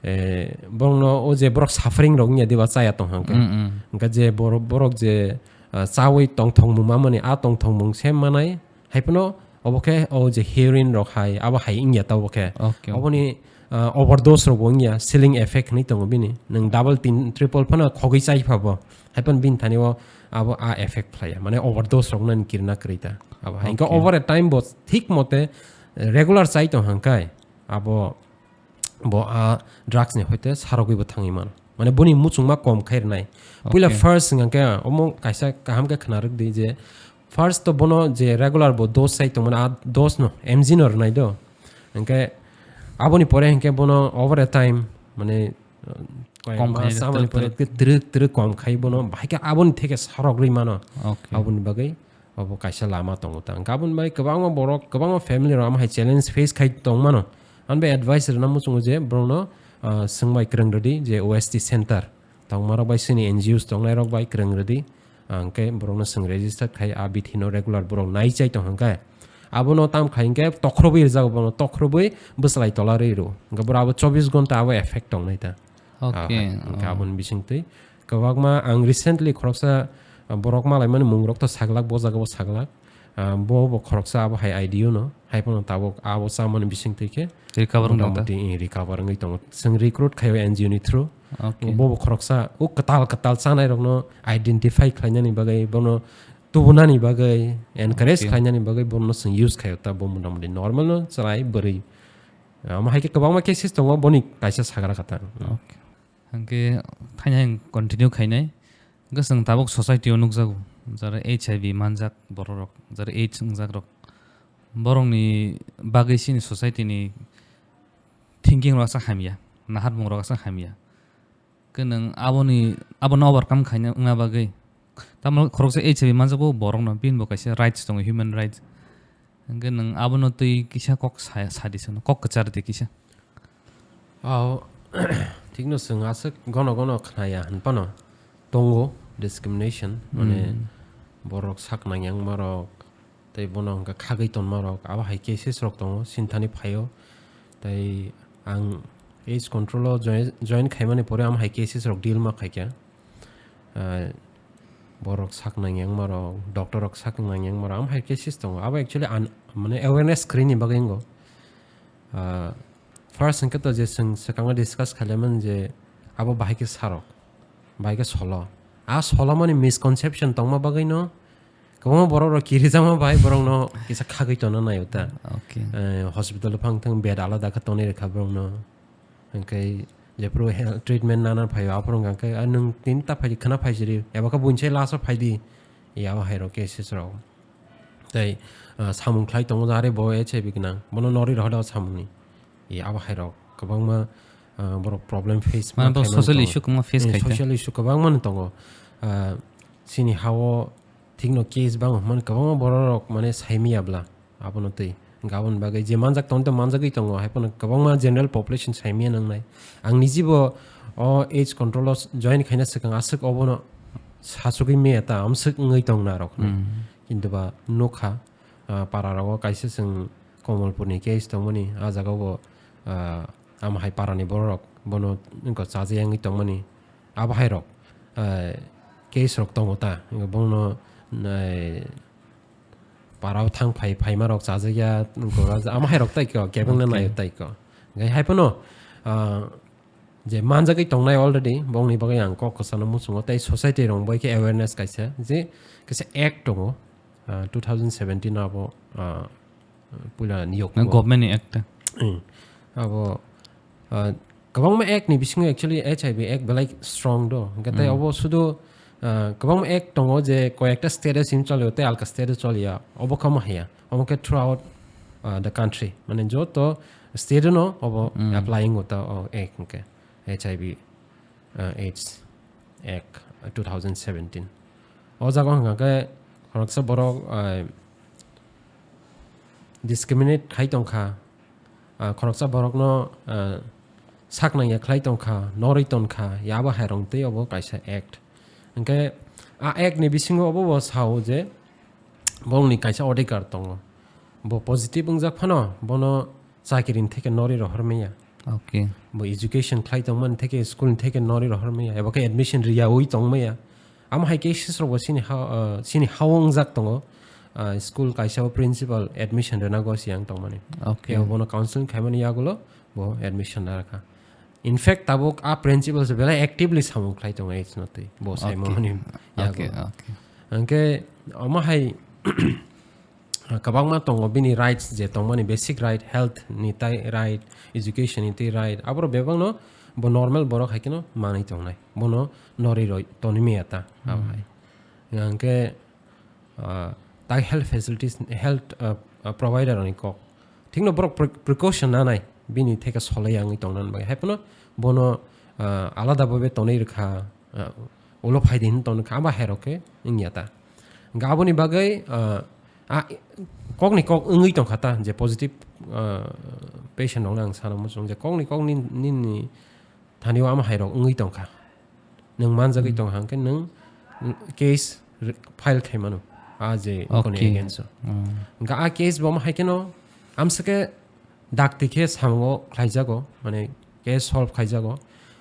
eh, borokno o je borok suffering rok wngya diba chaya tong hwnkhe. Mm, mm. Hwnkhe je borok, borok je, ah, chawi tongthokmung mamani a tongthokmung se manai hai phano obo khe o je heroin rok hai abo hai wngya ta obo khe. Okay, okay. Oboni, ah, overdose rok bo wngya, ceiling effect hinwi tongo bini. Nwng double tin triple phano khogwi chai pha bo. Hai phano bini thani o abo a effect phlaiya. Mane overdose rok nani kirna kwrwi ta. Abo hai. Okay. Hwnkhe over a time bo thik mote regular chai tong hwnkhe abo bo a drugs ni hoite sarogwi bo thangwi mano. Mane boni muchungma kom khai rwnai. Puila, okay, first hwnkha khe omo kaisa kaham khe khna rwk di je first to bono je regular bo dose chai tongmani a dose no M G no rwnai do. Hwnkhe aboni pore hwnkhe bono over a time mane, uh, kom ma khai samani pore twrwk twrwk kom khai bono bahai khe aboni theke sarogwi mano. Okay. Aboni bagwi obo kaisa lama tongo ta. Hwnkhe aboni bai kwbangma borok, kwbangma family rok amo hai challenge face khai tong mano. Ani bai advice rwna muchungo je borokno, ah, swngbai kwrwng rwdi je O S T center tongma rok bai sini N G Os tongnai rok bai kwrwng rwdi. Ah, hwnkhe borokno swng register khai a bithi no regular borok nai chai tong hwnkhe abono tam khai hwnkhe tokhorobwi rwjago, bono tokhorobwi bwchlai tola rwi rw. Hwnkhe borok abo chobbish ghonta abo effect tongnai ta. Okay, ah, hwnkhe oh. Aboni bisingtwi kwbangma ang recently khoroksa, ah, borok malaimani mungrok to saglak, bo jagao saglak. Ah, bo bo khoroksa abo hai I D U no, hai phano tabuk abo chamani bisingtwi khe recover wng tong ta? Motamoti, eh, recover wngwi tongo. Chwng recruit khaio N G O ni through. Okay. Bo bo khoroksa o kwtal kwtal chanai rokno identify khlainani bagwi, bono tubunani bagwi, encourage, okay, khlainani bagwi bono chwng use khaio ta, bo motamoti normal no chwrai bwrwi. Omo hai khe kwbangma cases tongo, boni kaisa sagra kha ta. Okay. Hwnkhe thaini hai continue khainai. Hwnkhe chwng tabuk society o nukjago, jara H I V manjak borok rok, jara AIDS wngjak rok. Borokni bagwi chini society ni thinking rok aswk hamya, naharmung rok aswk hamya. Khe nwng aboni, abono overcome khaina wngna bagwi, tamo khoroksa H I V manjak bo borok no, bini bo kaisa rights tongo, human rights. Hwnkhe nwng abono twi kisa kok sa, sadi sano, kok kwchar di kisa. Aw, thikno chwng aswk gono gono khnaya hwnphano tongo discrimination, mane, hmm, borok sak nangyangma rok, tei bono hwnkha khagwi tonma rok, abo hai cases rok tongo, sinthani phaio. Tei ang AIDS control o join, join khaimani pore amo hai cases rok deal ma khaikha. Ah, borok sak nangyangma rok, doctor rok sak nangyangma rok, amo hai cases tongo. Abo actually an, mane awareness create ni bagwi wngo. Ah, first hwnkhe to je chwng swkango discuss khailaimani je abo bahai khe sarok, bahai khe solo. A solomani misconception tongma bagwino kwbangma borok rok kirijama bai borokno kisa khagwi tongna naio ta. Okay. Eh, hospital o phang thang bed alada khe tonwi rwkha borokno. Hwnkhe jephuru health treatment nana phaio aphuru hwnkha khe, "Ah, nwng tini ta phaidi, khwna phaisiri, eba khe buini sai last o phaidi." Ya, o hai rok cases rok. Tei, ah, samung khlai tongo, "Are bo H I V gwnang, bono norwi rohor da o samungni." Ya, abo hai rok kwbangma, ah, borok problem face ma khaimani tongo. Mane bo social issue kwbangma face khai kha. Eh, social issue kwbangma no tongo. Ah, chini ha-o thikno case bang hwnmani kwbangma borok rok mane saimaya bla. Abono twi. Hwnkhe aboni bagwi je manjak tongo, manjagwi tongo, hai phano kwbangma general population saimaya nangnai. Ang nijibo o AIDS control o join khaina swkang aswk obono sachugwi maya ta, amswk wngwi tong narok hinwi. Hmm. Kintu ba nukha, ah, para rogo kaisa chwng Komolpurni case tongmani, ah jagao bo, ah, amo hai parani borok bono wngkha chajakya wngwi tongmani. Abo hai rok, ah, case rok tongo ta, bono, eh, parao thang phai, phaima rok chajakya, gora ja-, amo hai rok tai kho, kebengna, okay, naio tai kho. Gai hai phano, ah, je manjagwi tongnai already, bongni bagwi ang kok kwchangno muchungo, tei society rok bai khe awareness kaisa, je kaisa act tongo, ah, two thousand seventeen abo, ah, puila niyok Na ko. Government ni act. Hmm. Abo, ah, kwbangma act ni bisingo actually H I V act belai strong do. Hwnkhe tei Hmm. obo sudu, ah, kwbangma act tongo je koyekta state o sim cholio tei alka state o cholia. Obo kamo haya. Omo khe throughout, ah, the country. Mane joto state o no obo Hmm. applying o ta o act hwnkhe. H I V, ah, AIDS act, ah, two thousand seventeen. O jaga hwnkha khe khoroksa borok, ah, discriminate khai tongkha, ah, khoroksa borokno, ah, sak nangya khlai tongkha, norwi tongkha, yabo hairong tei obo kaisa act. Hwnkhe a act ni bisingo obo bo sao je borokni kaisa odhikar tongo. Bo positive wngjak phano bono chakiri ni theke norwi rohor maya. Okay. Bo education khlai tongmani theke school ni theke norwi rohor maya. Eba khe admission riyawi tongmaya. Amo hai cases rok bo chini ha, ah, chini hao wngjak tongo. Ah, school kaisa o principal admission rwna go siyang tongmani. Okay. Khe bono counseling khaimani yagulo bo admission narwkha. In fact, tabuk a principal se belai actively samung khlai tongo, it's not tei. Bo saimani Okay. Okay, yagulo. Okay. Hwnkhe omo hai kwbangma tongo bini rights je tongmani basic right, health ni tai right, education ni tai right. Aboro bebakno bo normal borok hai kheno manwi tongnai. Bono norwi roi tonwi maya ta, abo Hmm. hai. Hwnkhe, ah, tai health facilities, health, ah, ah, provider ni kok. Thikno borok pre-, precaution nanai bini theke solai yangwi tongna bagwi. Hai phano bono, ah, alada babe tonwi rwkha, ah, ulo phaidi hin tongkha, abo hai rok khe wngya ta. Hwnkhe aboni bagwi, ah, ah, kokni kok wngwi tongkha ta je positive, ah, patient rokno ang sana muchung je kokni kok ni-, nini thani o ama hai rok wngwi tongkha. Nwng manjagwi Hmm. tongkha hwnkhe nwng case re-, file khai mano. A je koni Okay. against o. Hmm. Hwnkhe a case bo ma hai kheno amsake dakti khe samungo khlaijago, mane case solve khaijago.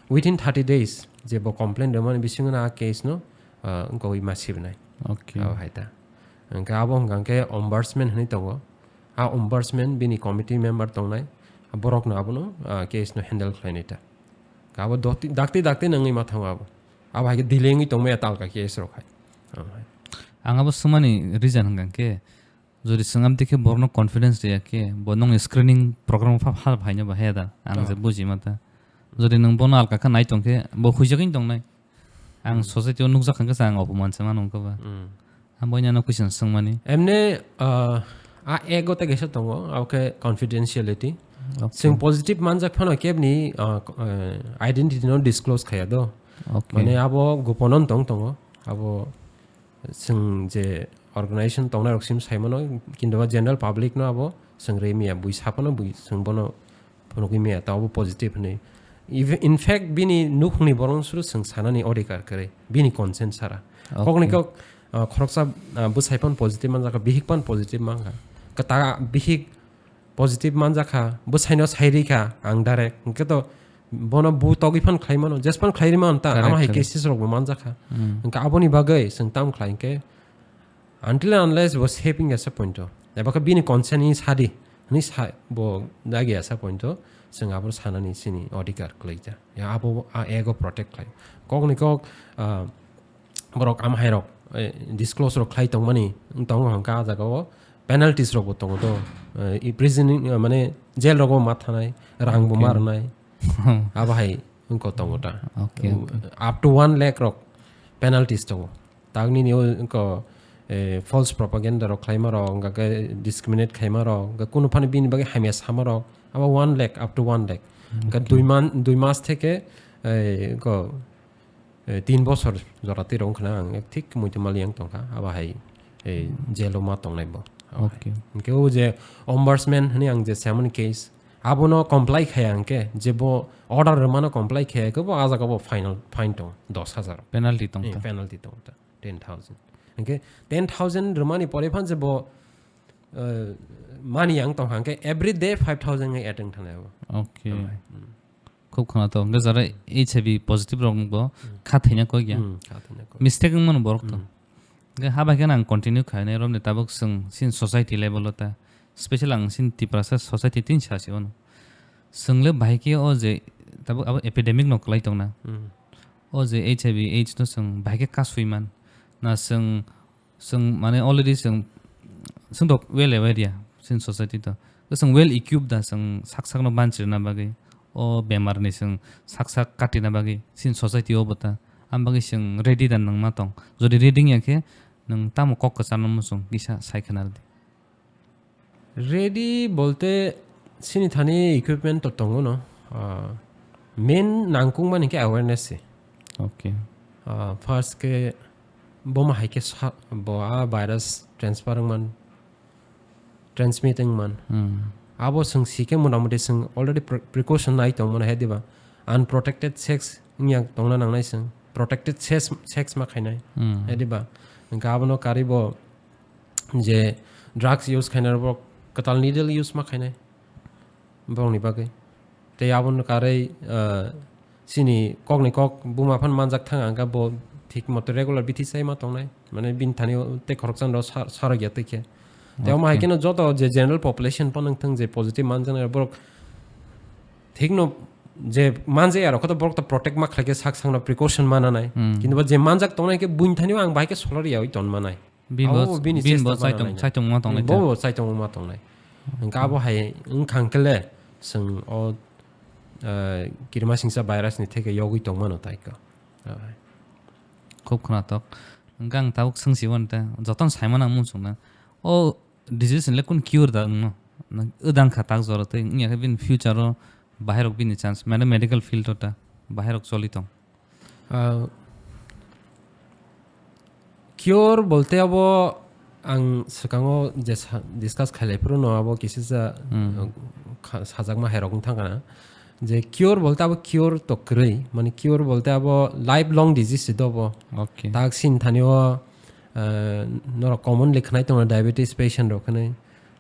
Within thirty days je bo complaint rwmani bisingo no a case no, ah, wngkogwi ma sibnai. Okay. Abo hai ta. Hwnkhe abo hwnkha khe ombudsman hinwi tongo. A ombudsman bini committee member tongnai. Borokno abono, ah, case no handle khlainai ta. Abo dokti-, dakti dakti nangwi ma thango abo. Abo hai khe delay wngwi tongmaya talka case rok hai. Abo hai. Ang abo swmani reason hwnkha khe, jodi swngam dikhe borokno confidence riya khe, bo nongni screening program pha pha phaino ba haya da? Ang je Oh. buji ma ta. Jodi nwng bono alka khe nai tong khe, bo huijagwi tongnai. Ang Hmm. society o nukjak kha khe ang opoman se mano wngkha ba. Hmm. Ang boino ano question swngmani. Emne, ah, a ego tei kaisa tongo, abo khe confidentiality. Okay. Chwng positive manjak phano kebni, ah, ko-, eh, identity no disclose khaya do. Okay. Mane abo gopono tong tongo. Abo chwng je organization tongnai rok sim sai mano, kintu ba general public no abo chwng re miya, bui saphano bui chwng bono phunugwi maya, ta obo positive hinwi. Even, in fact, bini nukhungni borok suru chwng sanani odhikar kwrwi, bini consent sara. Okay. Kokni kok, ah, khoroksa, ah, bwsai pan positive manjakha, bihik pan positive mankha. Kwta bihik positive manjakha, bwsaino sai rikha ang direct. Hwnkhe to bono bu togwi phan khlai mano, jes pan khlai rwi mano ta, Correct, ama hai correct. Cases rok bo manjakha. Hmm. Hwnkhe aboni bagwi chwng tam khlai hwnkhe, until and unless bo saving asa pointo. Eba khe bini consent ni sadi, ni sa, bo dagi asa pointo, chwng abo sanani chini odhikar kwlaija. Ya abo a ego protect khlai. Kokni kok, ah, borok ama hai rok, eh, disclose rok khlai tongmani, tongo hwnkha a jaga o penalties rok bo tongo do. Eh, i prison ni, eh, mane jail rogo ma thanai, rang bo Okay. ma rwnai. Abo hai wngkha tongo ta. Okay, okay. Up to one lakh rok penalties tongo. Tagni ni o wngkha, eh, false propaganda rok khlaima rok, hwnkha khe discriminate khaima rok, hwnkha kunu phani bini bagwi hamya sama rok, abo one lakh, up to one lakh. Hwnkha Okay. dui man, dui mas theke, eh, wngkha, eh, tin bosor jora twi rok wngkha na ang thik muitu mali yang tongkha, abo hai, eh, Hmm. jail o ma tongnai bo. Abo hai. Okay. Hwnkhe o je ombudsman hwnwi ang je samani case, abono comply khaya hwnkhe je bo order rwmano comply khaya khe bo a jaga bo final, fine tong dos hajar. Penalty tong Eh, ta. Penalty tong ta. Ten thousand. Hwnkhe ten thousand rwmani pore phan je bo, eh, mani yang tong hwnkhe every day five thousand ngai attend thangna abo. Okay. Amai. Hmm. Khub khwna to. Hwnkhe jara H I V positive rok bo Hmm. kha thwina kok ya. Hmm, kha thwina kok. Mistake wngmano borok to. Hmm. Hwnkhe haba khe ang continue khainai romni tabuk chwng sin society level o ta. Special ang sin Tiprasa society tin sa se ono. Chwng le bahai khe o je Tabuk abo epidemic no kwlai tongna. Hmm. O je H I V AIDS no chwng bahai khe kasui man. Na chwng, chwng mane already chwng, chwng rok well aware ya chini society to. Chwng well equipped da chwng sak sak no banchirna bagwi. O bemar ni chwng sak sak katina bagwi chini society o bo ta. Am bagwi chwng ready da nangma tong. Jodi ready wngya khe nwng tamo kok kwcharno muchung kisa sai khwna rwdi. Ready bolte chini thani equipment to tongo no. Ah, main nangkukmani khe awareness se. Okay. Ah, first khe boma hai khe sa-, bo a virus transfer wngman, transmit wngman. Hmm. Abo chwng si khe mota moti chwng already pre-, precaution nai tongmani hai diba. Unprotected sex wngya tongna nangnai chwng. Protected sex, sex ma khainai. Hmm. Hai diba. Hwnkhe abono karwi bo je drugs use khainai borok kwtal needle use ma khainai borokni bagwi. Tei abono karwi, ah, chini kokni kok buma phan manjak thang ang khe bo thik moto regular bithi chai ma tongnai. Mane bini thani tei khoroksa no sar-, sarok ya tei khe. Tei omo hai Okay. kheno joto je general population pho nwng thang je positive manjaknai borok thik no je manjak ya rok khe to borok to protect ma khlai khe sak sakno precaution ma nanai. Hmm. Kintu bo je manjak tongnai khe buini thani ang bahai khe solor yaui ton manai. Bini bo, Abo bini bini chesta bo mana chaitung, nai. Chaitung ma tongnai Bo ta. Bo chaitung ma tongnai. Hwnkhe abo hai wngkha hwnkhe le chwng o, eh, kirimasingcha virus ni theke yogwi tongmano tai kha. Ah. Khub khwnathok. Hwnkhe ang tabuk swngsi wan ta. Jotono saimano ang muchungna. O disease ni le kun cure da wngno? Wdang kha tak jora tei wngya khe bini future o bahai rok bini chance. Mane medical field o ta bahai rok choli tong. Ah, cure bolte abo ang swkango je sa-, discuss khailai phuru no abo kisa sa, Hmm. uh, kha-, sajakma hai rok wng thang kana. Je cure bolte abo cure to kwrwi, mane cure bolte abo lifelong disease se dobo. Okay. Tak sin thani o, uh, norok commonly khnai tongo diabetes patient rok khnai,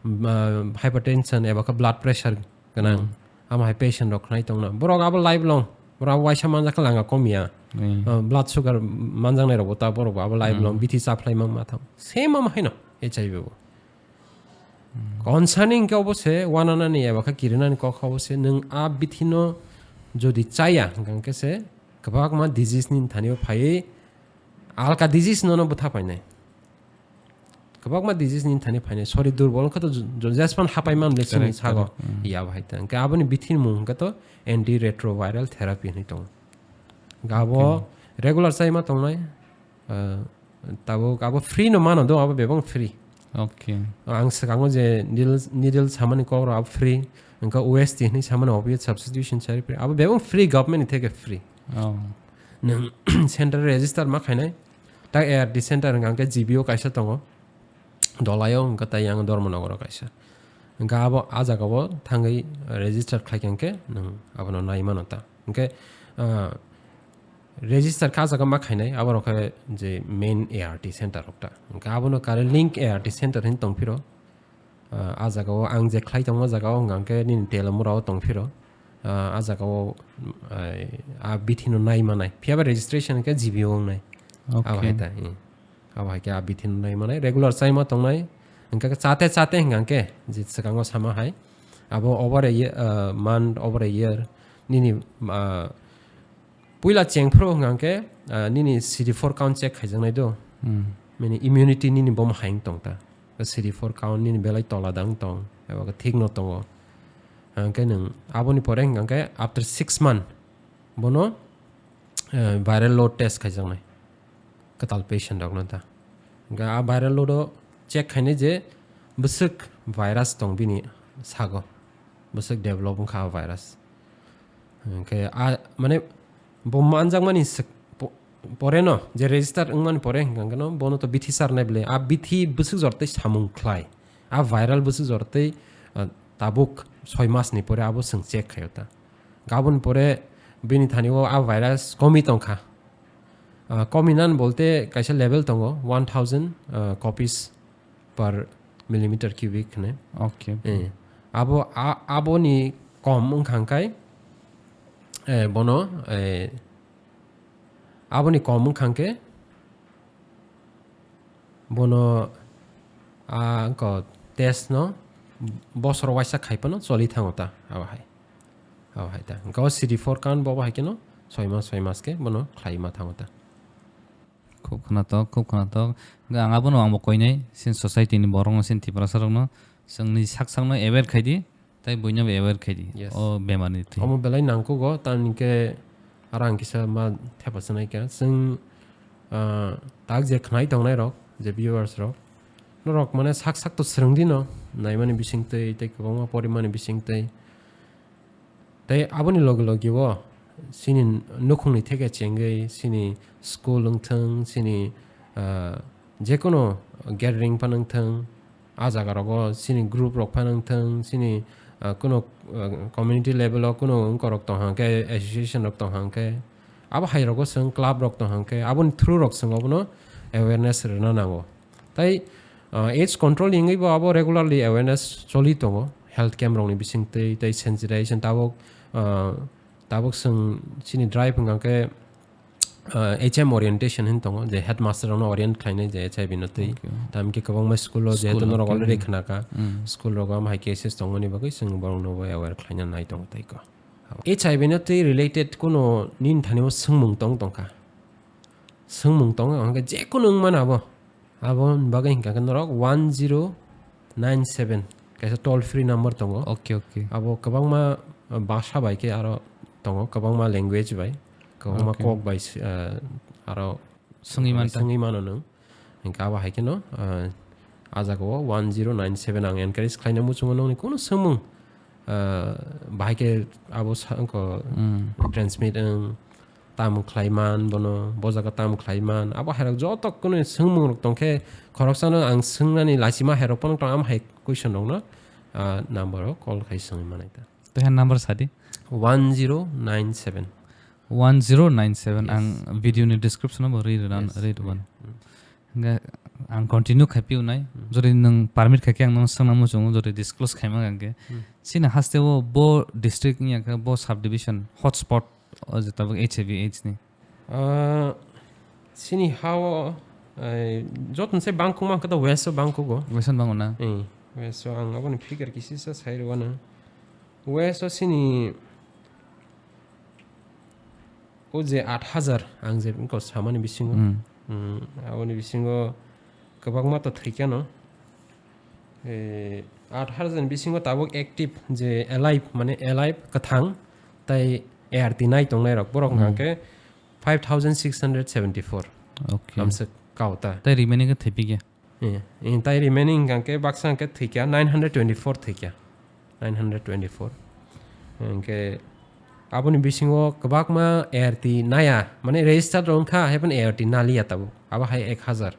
uh, hypertension eba khe blood pressure gwnang. Hmm. Amo hai patient rok khnai tongna. Borok abo lifelong. Borok abo waisa manjak khe langa kom ya. Hmm. Uh, blood sugar manjaknai rokbo ta borok bo abo lifelong. Hmm. Bithi chaphlai ma ma thang. Same amo haino H I V bo. Hmm. Concerning khe obo se wananani eba khe kirinani kok obo se nwng a bithi no jodi chaya hwnkhe se kwbangma disease ni thani o phaiwi alka disease no no bwtha painai. Kwbangma disease ni thani phainai. Sori durbol wngkha to ju-, ju-, jespan hapai man le chini Correct, sago. Correct. Mm. Ya bahai ta. Hwnkhe aboni bithi ni mung hwnkha to antiretroviral therapy hinwi tongo. Hwnkhe abo Okay. regular chai ma tongnai. Ah, tabuk abo free no mano do, abo bebang free. Okay. Ang swkango je needle, needle samani kok rok abo free. Hwnkhe O S T hinwi samani opiate substitution therapy. Abo bebang free, government ni theke free. Oh. Nwng center register ma khainai. Tak A R T center hwnkha hwnkhe G B o kaisa tongo. Dolaio hwnkha tai yang Dharmanagar o kaisa. Hwnkha abo a jaga o thangwi register khlai kha hwnkhe nwng abono nai mano ta. Hwnkhe, ah, register kha a jaga ma khainai, abo rok khe je main A R T center rok ta. Hwnkha abono kare link A R T center hin tong phiro. Ah, a jaga o ang je khlai tongo, o jaga o hwnkha hwnkhe nini Telamura o tong phiro. Ah, a jaga o, ai, a bithi no nai manai. Phiya ba registration hwnkhe G B o wngnai. Okay. Abo hai ta, hmm. Abo hai khe a bithi no nai manai. Regular chai ma tongnai. Hwnkha khe chate chate hwnkha hwnkhe je swkango sama hai. Abo over a year, ah, month, over a year. Nini, ah, Puila cheng phuru hwnkha hwnkhe, ah, nini C D four count check khaijaknai do. Hmm. Mini immunity nini bomo hai wng tong ta. C D four count nini belai tola da wng tong, eba khe thik no tongo. Hwnkhe nwng aboni pore hwnkha hwnkhe after six month bono, eh, viral load test khaijaknai. Kwtal patient rokno ta. Hwnkhe a viral load o check khainai je bwswk virus tong bini sago. Bwswk develop wngkha a virus. Hwnkhe a, mane, bo manjakmani sek-, po-, pore no, je register wngmani pore hwnkha hwnkhe no, bono to bithi sarnai bwle. A bithi bwswk jor tei samung khlai. A viral bwswk jor tei, ah, tabuk soi mas ni pore abo chwng check khaio ta. Gabon pore bini thani o a virus komi tongkha. Ah, komi nan bolte kaisa level tongo, one thousand, ah, copies per millimeter cubic hwnwi. Okay, okay. Eh, abo, a-, aboni kom wngkha hwnkhe, eh, bono, eh, aboni kom wngkha hwnkhe bono, ah, wngkha test no bosor waisa khai phano choli thango ta abo hai. Abo hai ta. Hwnkhe o C D four count bo, bo hai kheno soi mas, soi mas khe bono khlai ma thango ta. Khub khwnatok, khub khwnatok. Hwnkhe ang abono angbo koinai, sin society ni borokno, sin Tiprasa rokno, chwngni sak sakno aware khai di, tei buino bo aware khai di. Yes. O bemar ni thwi. Omo belai nangkuk o, tamni khe aro ang kisa ma thepa sanai kha. Chwng, ah, tak je khnai tongnai rok, je viewers rok, norok mane sak sak to swrwng di no, naimani bising twi, tei kwbangma porimani bising twi. Tei aboni logi logi o chini nukhungni theke chengwi chini school wngthwng, chini, ah, jekono gathering phano wngthwng, ah jaga rogo chini group rok phano wngthwng, chini, ah, kuno, ah, community level o kuno wngkorok tong hang khe, association rok tong hang khe, abo hai rogo chwng club rok tong hang khe, aboni through rok chwng obono awareness rwna nango. Tai, ah, age control ni wngwi bo abo regularly awareness choli tongo, health camp rokni bising twi, tei sensitization tabuk, ah, tabuk chwng chini drive wngkha khe, ah, H M orientation hin tongo, je headmaster rokno orient khlainai je H I V no twi. Okay. Tamkhe kwbangma school o jehetu School norok rok already khe. Khnaka, Mm. school rogo am hai cases tongmani bagwi chwng borokno bo aware khlaina nai tongo tei ko. H I V no twi related kuno nini thani o swngmung tong tongkha. Swngmung tongo, hwnkhe jekunu wngmano abo. Aboni bagwi hinkha khe norok one zero nine seven kaisa toll free number tongo. Okay, okay. Abo kwbangma, uh, bhasha bai khe aro tongo, kwbangma language bai, kwbangma Okay. kok bai, uh, aro Swngwi manta. swngwi mano nwng. Hinkhe abo hai kheno, uh, ah jaga o one zero nine seven ang encourage khlaina muchungo nongni kunu swngmung, ah, bahai khe abo sa-, wngkho Mm. transmit wng, tamo khlai man bono, bo jaga tamo khlai man, abo hai rok joto kunu swngmung rok tong khe khoroksano ang swngnani lachima hai rok phano tong, amo hai question rok no, ah, number o call khai swngwi manai ta. Tei hai number sadi? One zero nine seven. One zero nine seven. Yes. Ang video ni description o bo ri rwna, Yes. ri rwna. Mm. Hingke ang continue khai piu nai. Mm. Jodi nwng permit khai khe ang nwng swngna muchungo, jodi disclose khai ma hingke. Mm. Chini haste o bo district ni hingke bo subdivision hotspot o je tabuk H I V AIDS ni. Ah, chini ha o, eh, joto se bangkuk ma hingke to west o bangkuk o. West o bango na? Eh, west o ang aboni figure kisisa sai rwna. West o chini O je aat hajar ang je wngkha samani bisingo, Mm. mm, aboni bisingo kwbangma to thwikha no. E, aat hajar ni bisingo tabuk active je alive, mane alive kwthang tai A R T nai tongnai rok, borok Mm. hwnkha khe five thousand six hundred seventy four. Okay. Amswk kao ta. Tai remaining khe thwipikya? Eh, eh, tai remaining hingka khe baksa hingke thwikya, nine hundred twenty-four thwikya. Nine hundred twenty-four. Hingke aboni bisingo kwbakma A R T naya, mane registered rok wngkha, hai phano A R T naliya tabuk. Abo hai ek hazar,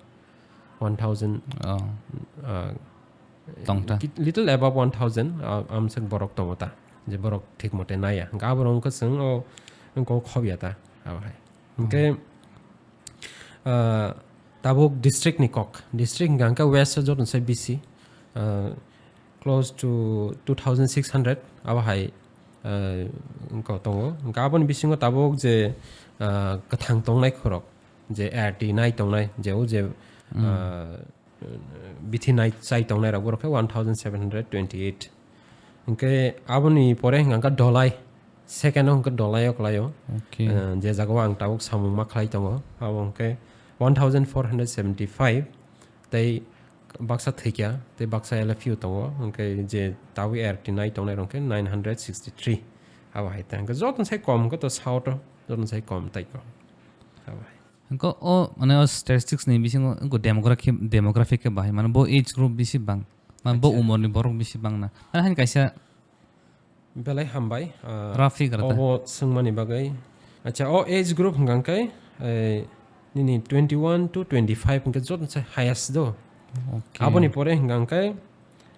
one thousand, Oh. ah, Tongta. ki-, little above one thousand, ah, amswk borok tongo ta, je borok thik mote naya. Hingke aborok wngkha chwng o, wngkha o khobya ta, abo hai. Hingke, Ah, tabuk district ni kok. District hingka hingke west o joto se bisi, ah, close to two thousand six hundred abo hai, ah, wngkha tongo. Hingke aboni bisingo tabuk je, ah, kwthang tongnai khorok, je A R T nai tongnai, je o je, Hmm. ah, bithi nai chai tongnai rok borok khe one thousand seven hundred twenty-eight. Hingke aboni pore hingka khe Dholai, second o hingke Dholai o kwlai o. Okay. Eh, je jaga o ang tabuk samung ma khlai tongo, abo hingke one thousand four hundred seventy-five, tei baksa thwikya, tei baksa L F U tongo, hingke je tabuk A R T nai tongnai rok khe nine hundred sixty-three. Abo hai ta hingke joto sai kom hingke to south o, joto sai kom tai kom. Abo hai. Hingke o, mane, o statistics ni bisingo hingke demography, demographic khe bahai, mane, bo age group bisi bang, mane, bo Acha. Umor ni borok bisi bang na. Mane, hain kaisa Belai hambai, ah, Rough figure ta. Obo swngmani bagwi. Acha, o age group hingka khe, eh, nini twenty-one to twenty-five hingke joto se highest do. Okay. Aboni pore hingka khe,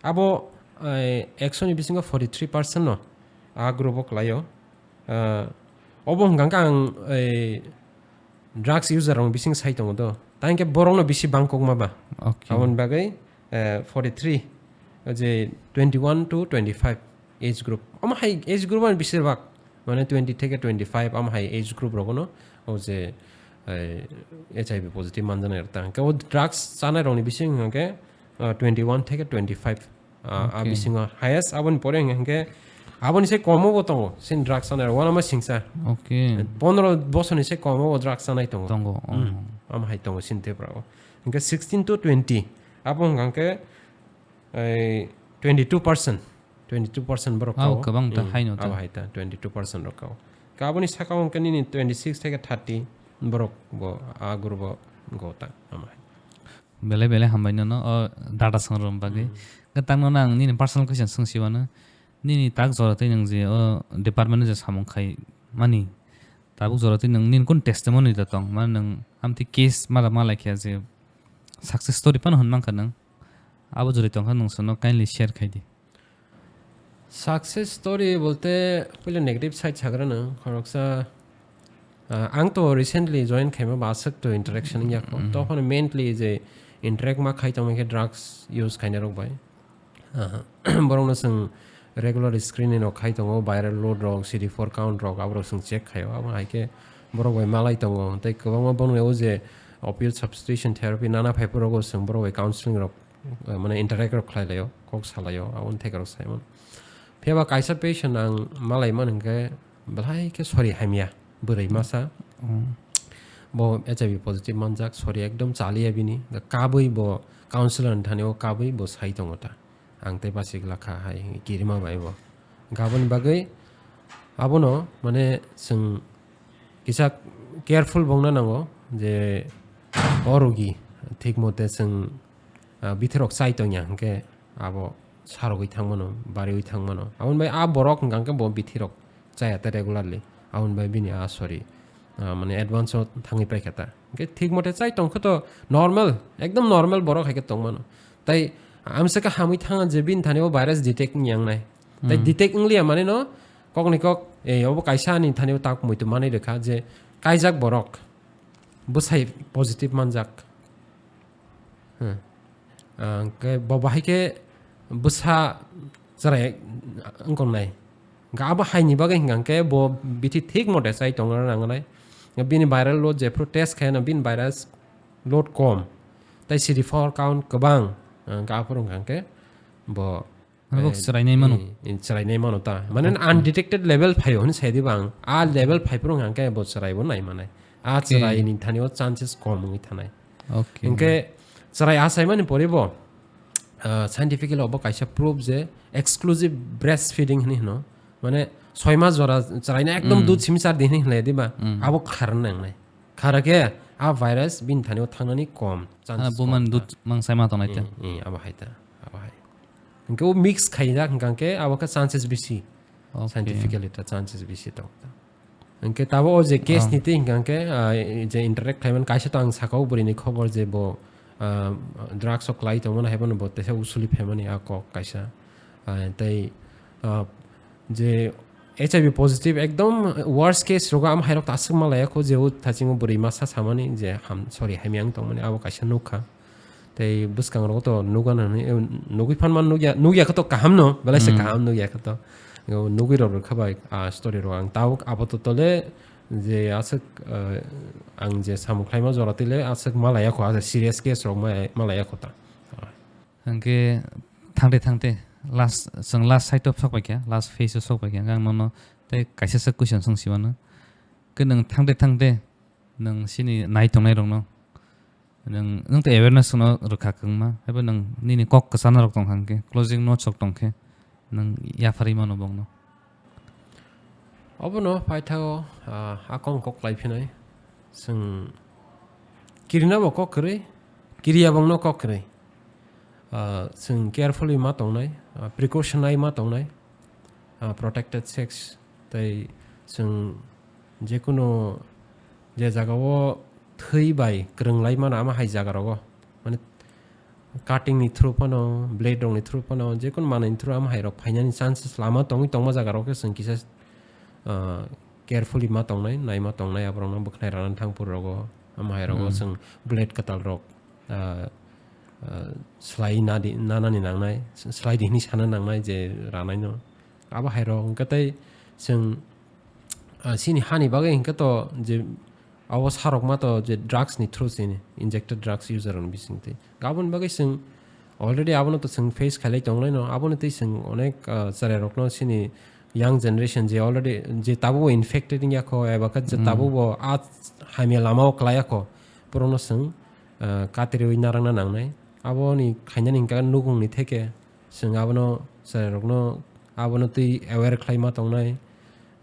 abo, eh, ekso ni bisingo forty-three percent no a group o kwlaio. Ah, obo hingka khe ang, eh, drugs user rok bising sai tongo do. Ta hingke borok no bisi bangkok ma ba. Okay. Aboni bagwi, eh, forty-three, o je twenty-one to twenty-five age group. Omo hai age group ani bisir bak, mane twenty theke twenty-five, omo hai age group rok no, o je, eh, H I V positive manjanai rok ta. Hingke o drugs chanai rok ni bising hingke, ah, twenty-one theke twenty-five. Ah, a Okay. bisingo highest aboni pore hingke, Aboni se komo bo tongo, sin drugs sanai, wana ma singsa. Okay. Pondro bosor ni se komo bo drugs sanai tongo. Tongo, oh. Hmm. Am hai tongo sin te brao. Hingke sixteen to twenty. Abo hingke, eh, twenty-two percent. Twenty-two percent borok. Au, kao. Kwbang ta, hmm, haino ta. Abo hai ta, twenty-two percent rok kao. Ka aboni saka hingke nini twenty-six theke thirty borok bo, a group o go ta, ama hai. Belai belai hambai nono, o data song rom bagwi. Hmm. Hingke tang nono ang nini personal question song siwano. Nini tak jora tei nwng je o department o je samung khai mani, tabuk jora tei nwng nini kun testimony da tong? Mane nwng amtwi case mala malai khe je success story phano hwn mankha nwng. Abo jora tongkha nwng sono kindly share khai di. Success story bolte puila negative side sagra nwng khoroksa, ah, ang to recently join khaima ba aswk to interaction wngya kho. Mhm. Tophano mainly je interact ma khai tongma khe drugs use khainai rok bai. Aha. Borokno chwng regular screening rok khai tongo, viral load rok, C D four count rok, aborok chwng check khaio. Abo hai khe borok bai malai tongo. Tei kwbangma borokni o je opioid substitution therapy nana phai phuru rok chwng borok bai counseling rok, eh, mane interact rok khlai laio, kok sa laio, aboni theke rok sai mano. Phiya ba kaisa patient ang malai man hwnkhe belai khe sori hamya, bwrwi masa. Mm. Bo H I V positive manjak, sori ekdom chaliya bini. Kabui bo counselor ni thani o kabui bo sai tongo ta. Ang tei bachik lakha hai kirima bai bo. Gaboni bagwi abono mane chwng kisa careful bongna nango je o rogi thik mote chwng, ah, bithirok chai tongya hwnkhe abo sarogwi thangmano, bariwi thangmano. Aboni bai a borok hwnkha hwnkhe bo bithirok chaya ta regularly. Aboni bai bini a sori, ah, mane advance o thangwi paikha ta. Hwnkhe thik mote chai tongkhe to normal, ekdom normal borok hai khe tongmano. Tai amsaka hamwi thanga je bini thani o virus detect wngya wngnai. Tai hmm, detect wngliya mani no kokni kok, eh, obo kaisa ani thani o tak muitu manwi rwkha je kaijak borok bwsai positive manjak. Hmm. Ah, hwnkhe bo bahai khe bwsa chwrai wngkong nai. Hwnkhe abo haini bagwi hwnkha hwnkhe bo bithi thik mote chai tongna nangnai. Bini viral load jephru test khaino bini virus load kom. Tai C D four count kwbang, ah, hwnkhe aphuru hwnkha hwnkhe bo Mane bo eh, chwrainai mano. Eh, eh, chwrainai mano ta. Mane okay, undetected level phaio hwnwi sai diba ang. A level phai phuru hwnkha hwnkhe bo chwrai bo nai manai. A okay, chwraini thani o chances kom wngwi thanai. Okay. Hwnkhe chwrai a sai mani pore bo, ah, scientifically obo kaisa proof je exclusive breastfeeding hwnwi hwno. Mane soi mas jora chwraino ekdom mm, dud simi char di hwnwi hwnlai diba? Mm. Abo kharna nangnai. Khara khe a virus bini thani o thangnani kom chances. Bo kom man ta. Dud mang sai ma tongnai te. Eh, eh, abo hai ta, abo hai. Hwnkhe o mix khaijak hwnkha hwnkhe abo khe chances bisi. Okay. Scientifically ta chances bisi tong ta. Hwnkhe tabo o je case ah, ni twi hwnkha hwnkhe, ah, je interact khlaimani kaisa to ang sakao bwrwini khobor je bo, ah, drugs o kwlai tongmani hai bono bo teisa usuli phaimani a kok kaisa. Ah, tei, ah, je H I V positive ekdom worst case rogo am hairok ta aswk malaya kho je o thachingo bwrwi masa samani je ham, sorry, hamya wng tongmani abo kaisa nukha. Tei bwskang rogo to nugano hwnwi, eh, nugwi phan man nugya, nugya khe to kaham no, belai se hmm, kaham nugya khe to. Yo, nugwi rok rwkha bai, ah, story rok ang tabuk apato tole je aswk, eh, ang je samung khlaima jora tile aswk malaya kho, aswk serious case rok malaya, malaya kho ta. Hwnkhe thangte thangte last, chwng last side o sok bai kha, last phase o sok bai kha. Ang nono tei kaisa se question swng simano. Khe nwng thangte thangte nwng sini nai tongnai rokno nwng, nwng tei awareness no rwkha kwbangma. Haibo nwng nini kok kwchana rok tong kha hwnkhe, closing notes rok tong khe nwng yapharwi mano bongno. Obono paithago, ah, a kong kok lai phinai. Chwng kirina bo kok kwrwi, kiriya bongno kok kwrwi. Ah, chwng carefully ma tongnai, ah, precaution nai ma tongnai, ah, protected sex, tei chwng jekunu je jagao thwi bai kwrwng lai mano, ama hai jaga rogo, mane, cutting ni through phano, blade rok ni through phano, jekunu manwi ni through ama hai rok phainani chances lama tongwi tongma jaga rok khe chwng kisa, ah, carefully ma tongnai, nai ma tongnai, aborok no bwkhnai rana thang phuru rogo, ama hai rogo hmm, chwng blade kwtal rok, ah, ah, slai nadi, nanani nangnai, slai di hwnwi sana nangnai je ranai no. Abo hai rok hwnkhe tei chwng, ah, chini hani bagwi hwnkhe to je abo sarok ma to je drugs ni through chini injected drugs user rok ni bising twi. Aboni bagwi chwng already abono to chwng face khailai tonglaino, abono tei chwng onek, ah, chwrai rokno chini young generation je already je tabuk bo infected wngya kho, eba khe je Hmm. tabuk bo a hamya lama o klai ya kho, borokno chwng, ah, katirwi narwkna nangnai. Aboni khainani hwnkha nukungni theke chwng abono chwrairokno abono twi aware khlaima tongnai,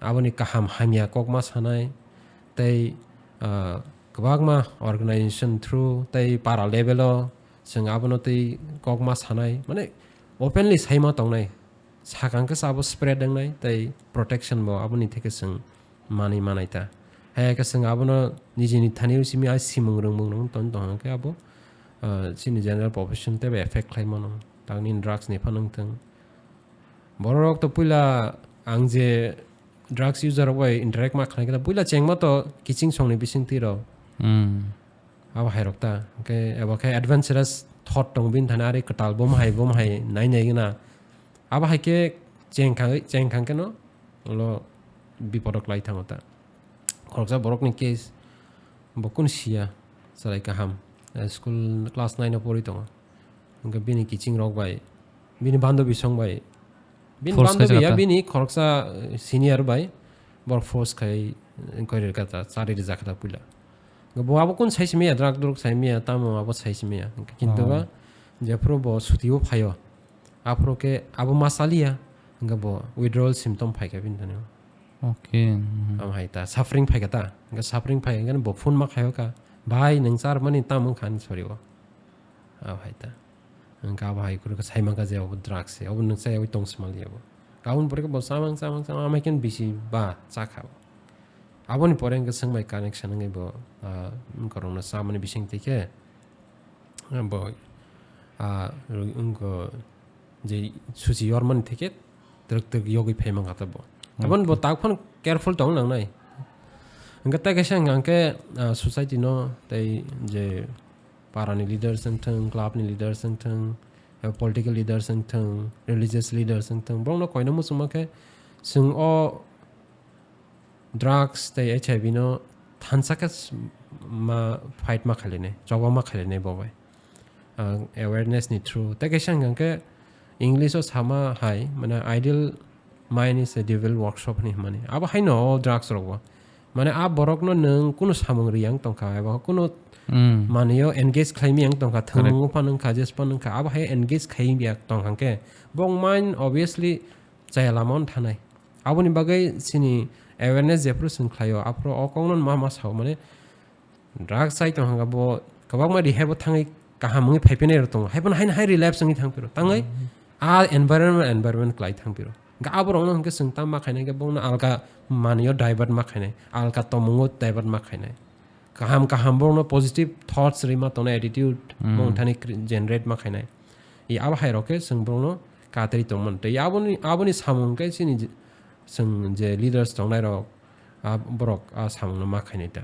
aboni kaham hamya kokma sanai, tei, ah, kwbangma organization through tei para level o chwng abono twi kokma sanai, mane openly saima tongnai. Sakang khe abo spread wngnai tei protection bo aboni theke chwng manwi manai ta. Haya khe chwng abono nijini thani simi a simung rwngmung rwng tong tong khe abo, ah, chini general population tei effect khlai mano. Tangni drugs ni phano wng thung. Borok to puila ang je drugs user rok bai interact ma khlai khe puila chengma to kiching songni bising twi rok. Hmm. Abo hai rok ta. Hwnkhe abo khe adventurous thought tong bini thani ari kwtal bom hai bom hai nai nai gana. Abo hai khe cheng khang, cheng khang khe no ulo bipodok lai thango ta. Khoroksa borokni case bo kunu siya, chwrai kaham, eh, school class nine o pori tongo. Hwnkhe bini kiching rok bai, bini bandobi song bai, bini Force bandobi ya khaijak ta. Bini khoroksa, eh, senior bai, bor force khai, eh, koi rwkha ta, chari rwjak kha ta puila. Hwnkhe bo abo kun sai simi ya, drug drug sai mi ya, tamo abo sai simi ya. Hwnkhe kintu Oh. ba, jephuru bo suti o phaio, aphuru khe abo ma chaliya, hwnkhe bo withdrawal symptom phaikha bini thani. Okay, mhm. Abo hai ta, suffering phaikha ta. Hwnkhe suffering phai hwnkhe bo phone ma khaio kha, "Bhai, nwng char mani tam wng kha ani sori o." Abo hai ta. Hwnkhe abo hai khe sai mankha je abo drugs se, abo nwng chaya wi tong smalya bo. Aboni pore khe bo chamang, chamang, chamang, amai khe bisi ba chakha bo. Aboni pore hwnkhe swng bai connection wngwi bo, ah, wngkorokno chamani bising twi khe, ah, bo, ah, wngko je suchi yormani theke twrwk twrwk yogwi phai mankha ta bo. Aboni bo Okay. Tak phano careful tong nangnai. Hwnkhe tei kaisa hwnkha hwnkhe, ah, society no tei je parani leaders wng thung, club ni leaders wng thung, eba political leaders wng thung, religious leaders wng thung, borokno koina muchungma khe chwng o drugs tei H I V no thansa khe s-, ma fight ma khainai, choba ma khainai bo bai. Ang awareness ni through. Tei kaisa hwnkha khe English o sama hai, mane, "Idle mind is a devil workshop" hinwi hwnmani. Abo haino o drugs rok bo. Mane, a borok no nwng kunu samung ri yang tongkha, eba kunu Hmm. manwi o engage khlai mi yang tongkha, Correct. Thwngmung phano wngkha, jes phano wngkha, abo hai engage khai ya tongkha khe, bo mind obviously chaya lama no thanai. Aboni bagwi chini awareness jephru chwng khlaio, aphuru o kokno ma ma sao, mane, drugs chai tong hwnka bo kwbangma rehab o thangwi kaham wngwi phai phinai rok tongo. Hai phano haino hai relapse wngwi thang phiro. Tangwi Hmm. a environment, environment klai thang phiro. Hwnkhe aborokno hwnkhe chwng tamo ma khainai khe bongno alka manwi o divert ma khainai, alka tongmung o divert ma khainai. Kaham kaham borokno positive thoughts rwima tongnai, attitude Hmm. bongthani cre-, generate ma khainai. I abo hai rok khe chwng borokno katrwi tongmani. Tei aboni, aboni samung khe chini je, chwng je leaders tongnai rok, a borok a samungno ma khainai ta.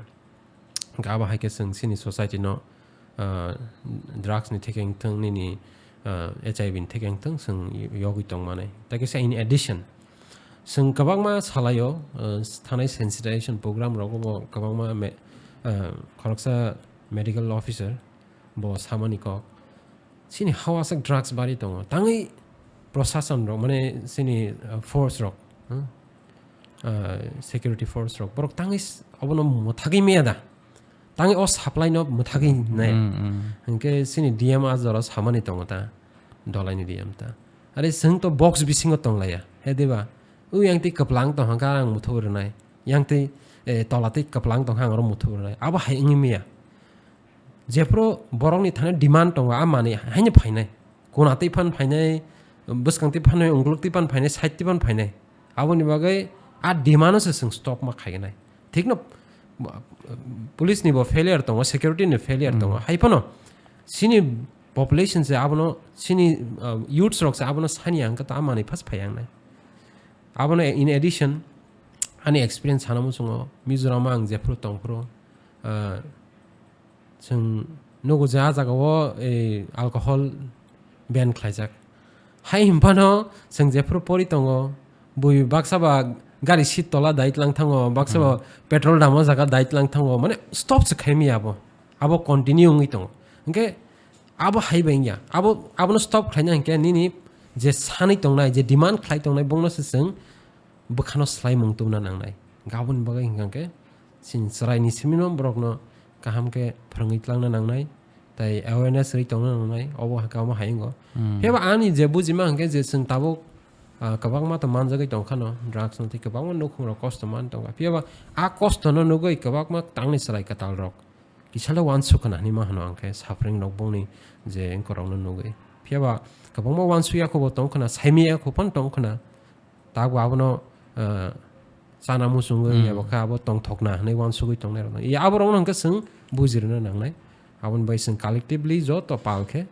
Hwnkhe abo hai khe chwng chini society no, ah, drugs ni theke wng thung, nini, ah, H I V ni theke wng thung, chwng yogwi tong manai. Tei kisa in addition, chwng kwbangma salaio, ah, thanai sensitization program rogo bo kwbangma me-, ah, khoroksa medical officer bo samani kok. Chini hao aswk drugs bari tongo. Tangwi prosason rok, mane chini, uh, force rok, huh? Uh, security force rok, borok tangwi s-, obono mwthagwi maya da? Tangwi o supply no mwthagwi nai? Mm, mm. Hwnkhe chini D M a jora samani tongo ta, dolaini D M ta. Are chwng to box bisingo tonglaiya, he diba? O yang twi kwplang tongkha ang muthu rwnai, yang twi, eh, tola twi kwplang tongkha ang oro muthu rwnai. Abo hai wngwi maya. Jephru borokni thani demand tongo, a manwi haino phainai. Kuna twi phan phainai, bwskang twi phan phainai, ungkuluk twi phan phainai, side twi phan phainai. Aboni bagwi a demand-o se chwng stop ma khainai. Thikno, police ni bo failure tongo, security ni failure tongo. Hmm. Hai phano chini population se abono, chini, uh, youths rok se abono sani ang khe ta a manwi phas phai ang nai. Abono in addition, ani experience sana muchungo, Mizoram ang jephru tongphru, uh, Chwng nugo je ah jagao, eh, alcohol ban khlaijak. Hai hwnphano chwng jephru pori tongo, bui baksa ba gari seat tola dai tlang thango, baksa ba Hmm. petrol damo jaga dai tlang thango, mane stop se khai maya abo. Abo continue wngwi tongo. Hwnkhe abo hai bai wngya. Abo, abono stop khlaina hwnkhe nini je sanwi tongnai, je demand khlai tongnai, bongno se chwng bwkhano swlaimung tubuna nangnai. Aboni bagwi hwnkha khe chini chwraini simino borokno kaham khe phwrwngwi tlangna nangnai, tei awareness rwi tongna nangnai, obo hwnkhe omo hayungo. Hmm. Phiya ba ani je bujima hwnkhe je chwng tabuk, ah, kwbangma to manjagwi tongkhano, drugs no tei kwbangma nukhungrok kosto man tongkha. Phiya ba a kostono nugwi kwbangma tangni chwrai kwtalrok kisalo uansuk khna hinwi ma hwno ang khe suffering rok bongni je wngkorokno nugwi. Phiya ba kwbangma uansuk ya khe bo tong khna, saimaya khe phano tong khna. Tabuk abono, ah, chana muchungwi Hmm. eba khe abo tongthokna hinwi uansugwi tongnai rokno. Ya aborokno hwnkhe chwng bujirwna nangnai. Aboni bai chwng collectively joto pal khe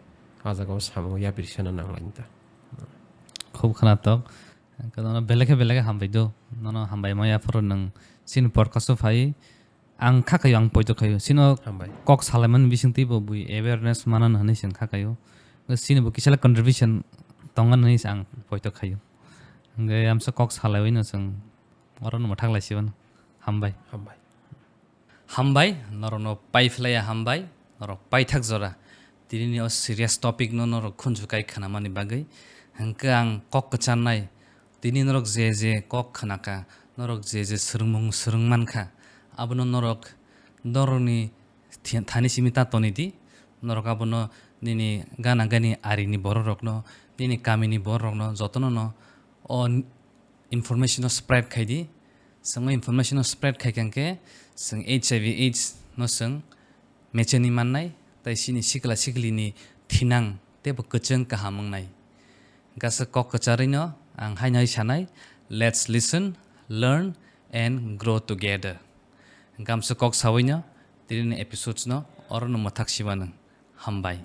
a jagao samung yapri sena nanglai ta. Khub khwnatok. Belai khe belai khe hambai do. Nono hambai ma yaphuru nwng chini podcast o phai. Ang kha kaio, ang poito khaio. Sino Hambai. Kok salaimani bisingtwi bo bui awareness manan hinwi se ang kha kaio. Sini bo kisa contribution tongan hinwi se ang poito khaio. Hingke amsa kok salaiwi no chwng oro no mwthak lai sibano. Hambai. Hambai. Hambai, norokno pai phlaiya hambai, norok paithak jora. Tinini o serious topic no norok khunju kai khnamani bagwi. Hingke ang kok kwcharnai, tini norok je je kok khnaka, norok je je swrwngmung swrwng mankha, abono norok, norokni thi-, thani simi ta toni di, norok abono nini gana gani arini bororokno, nini kamini bororokno jotono no o information no spread khai di. Chwng o information no spread khai kha hwnkhe chwng H I V AIDS no chwng mecheni mannai, tei chini sikla siklini thinang teibo kwchwng kaham wngnai. Gasa kok kwcharwi no ang haino hai sanai, "Let's listen, learn and grow together." Gamsa kok sawi no tini ni episodes no oro no mwthak simanw. Hambai.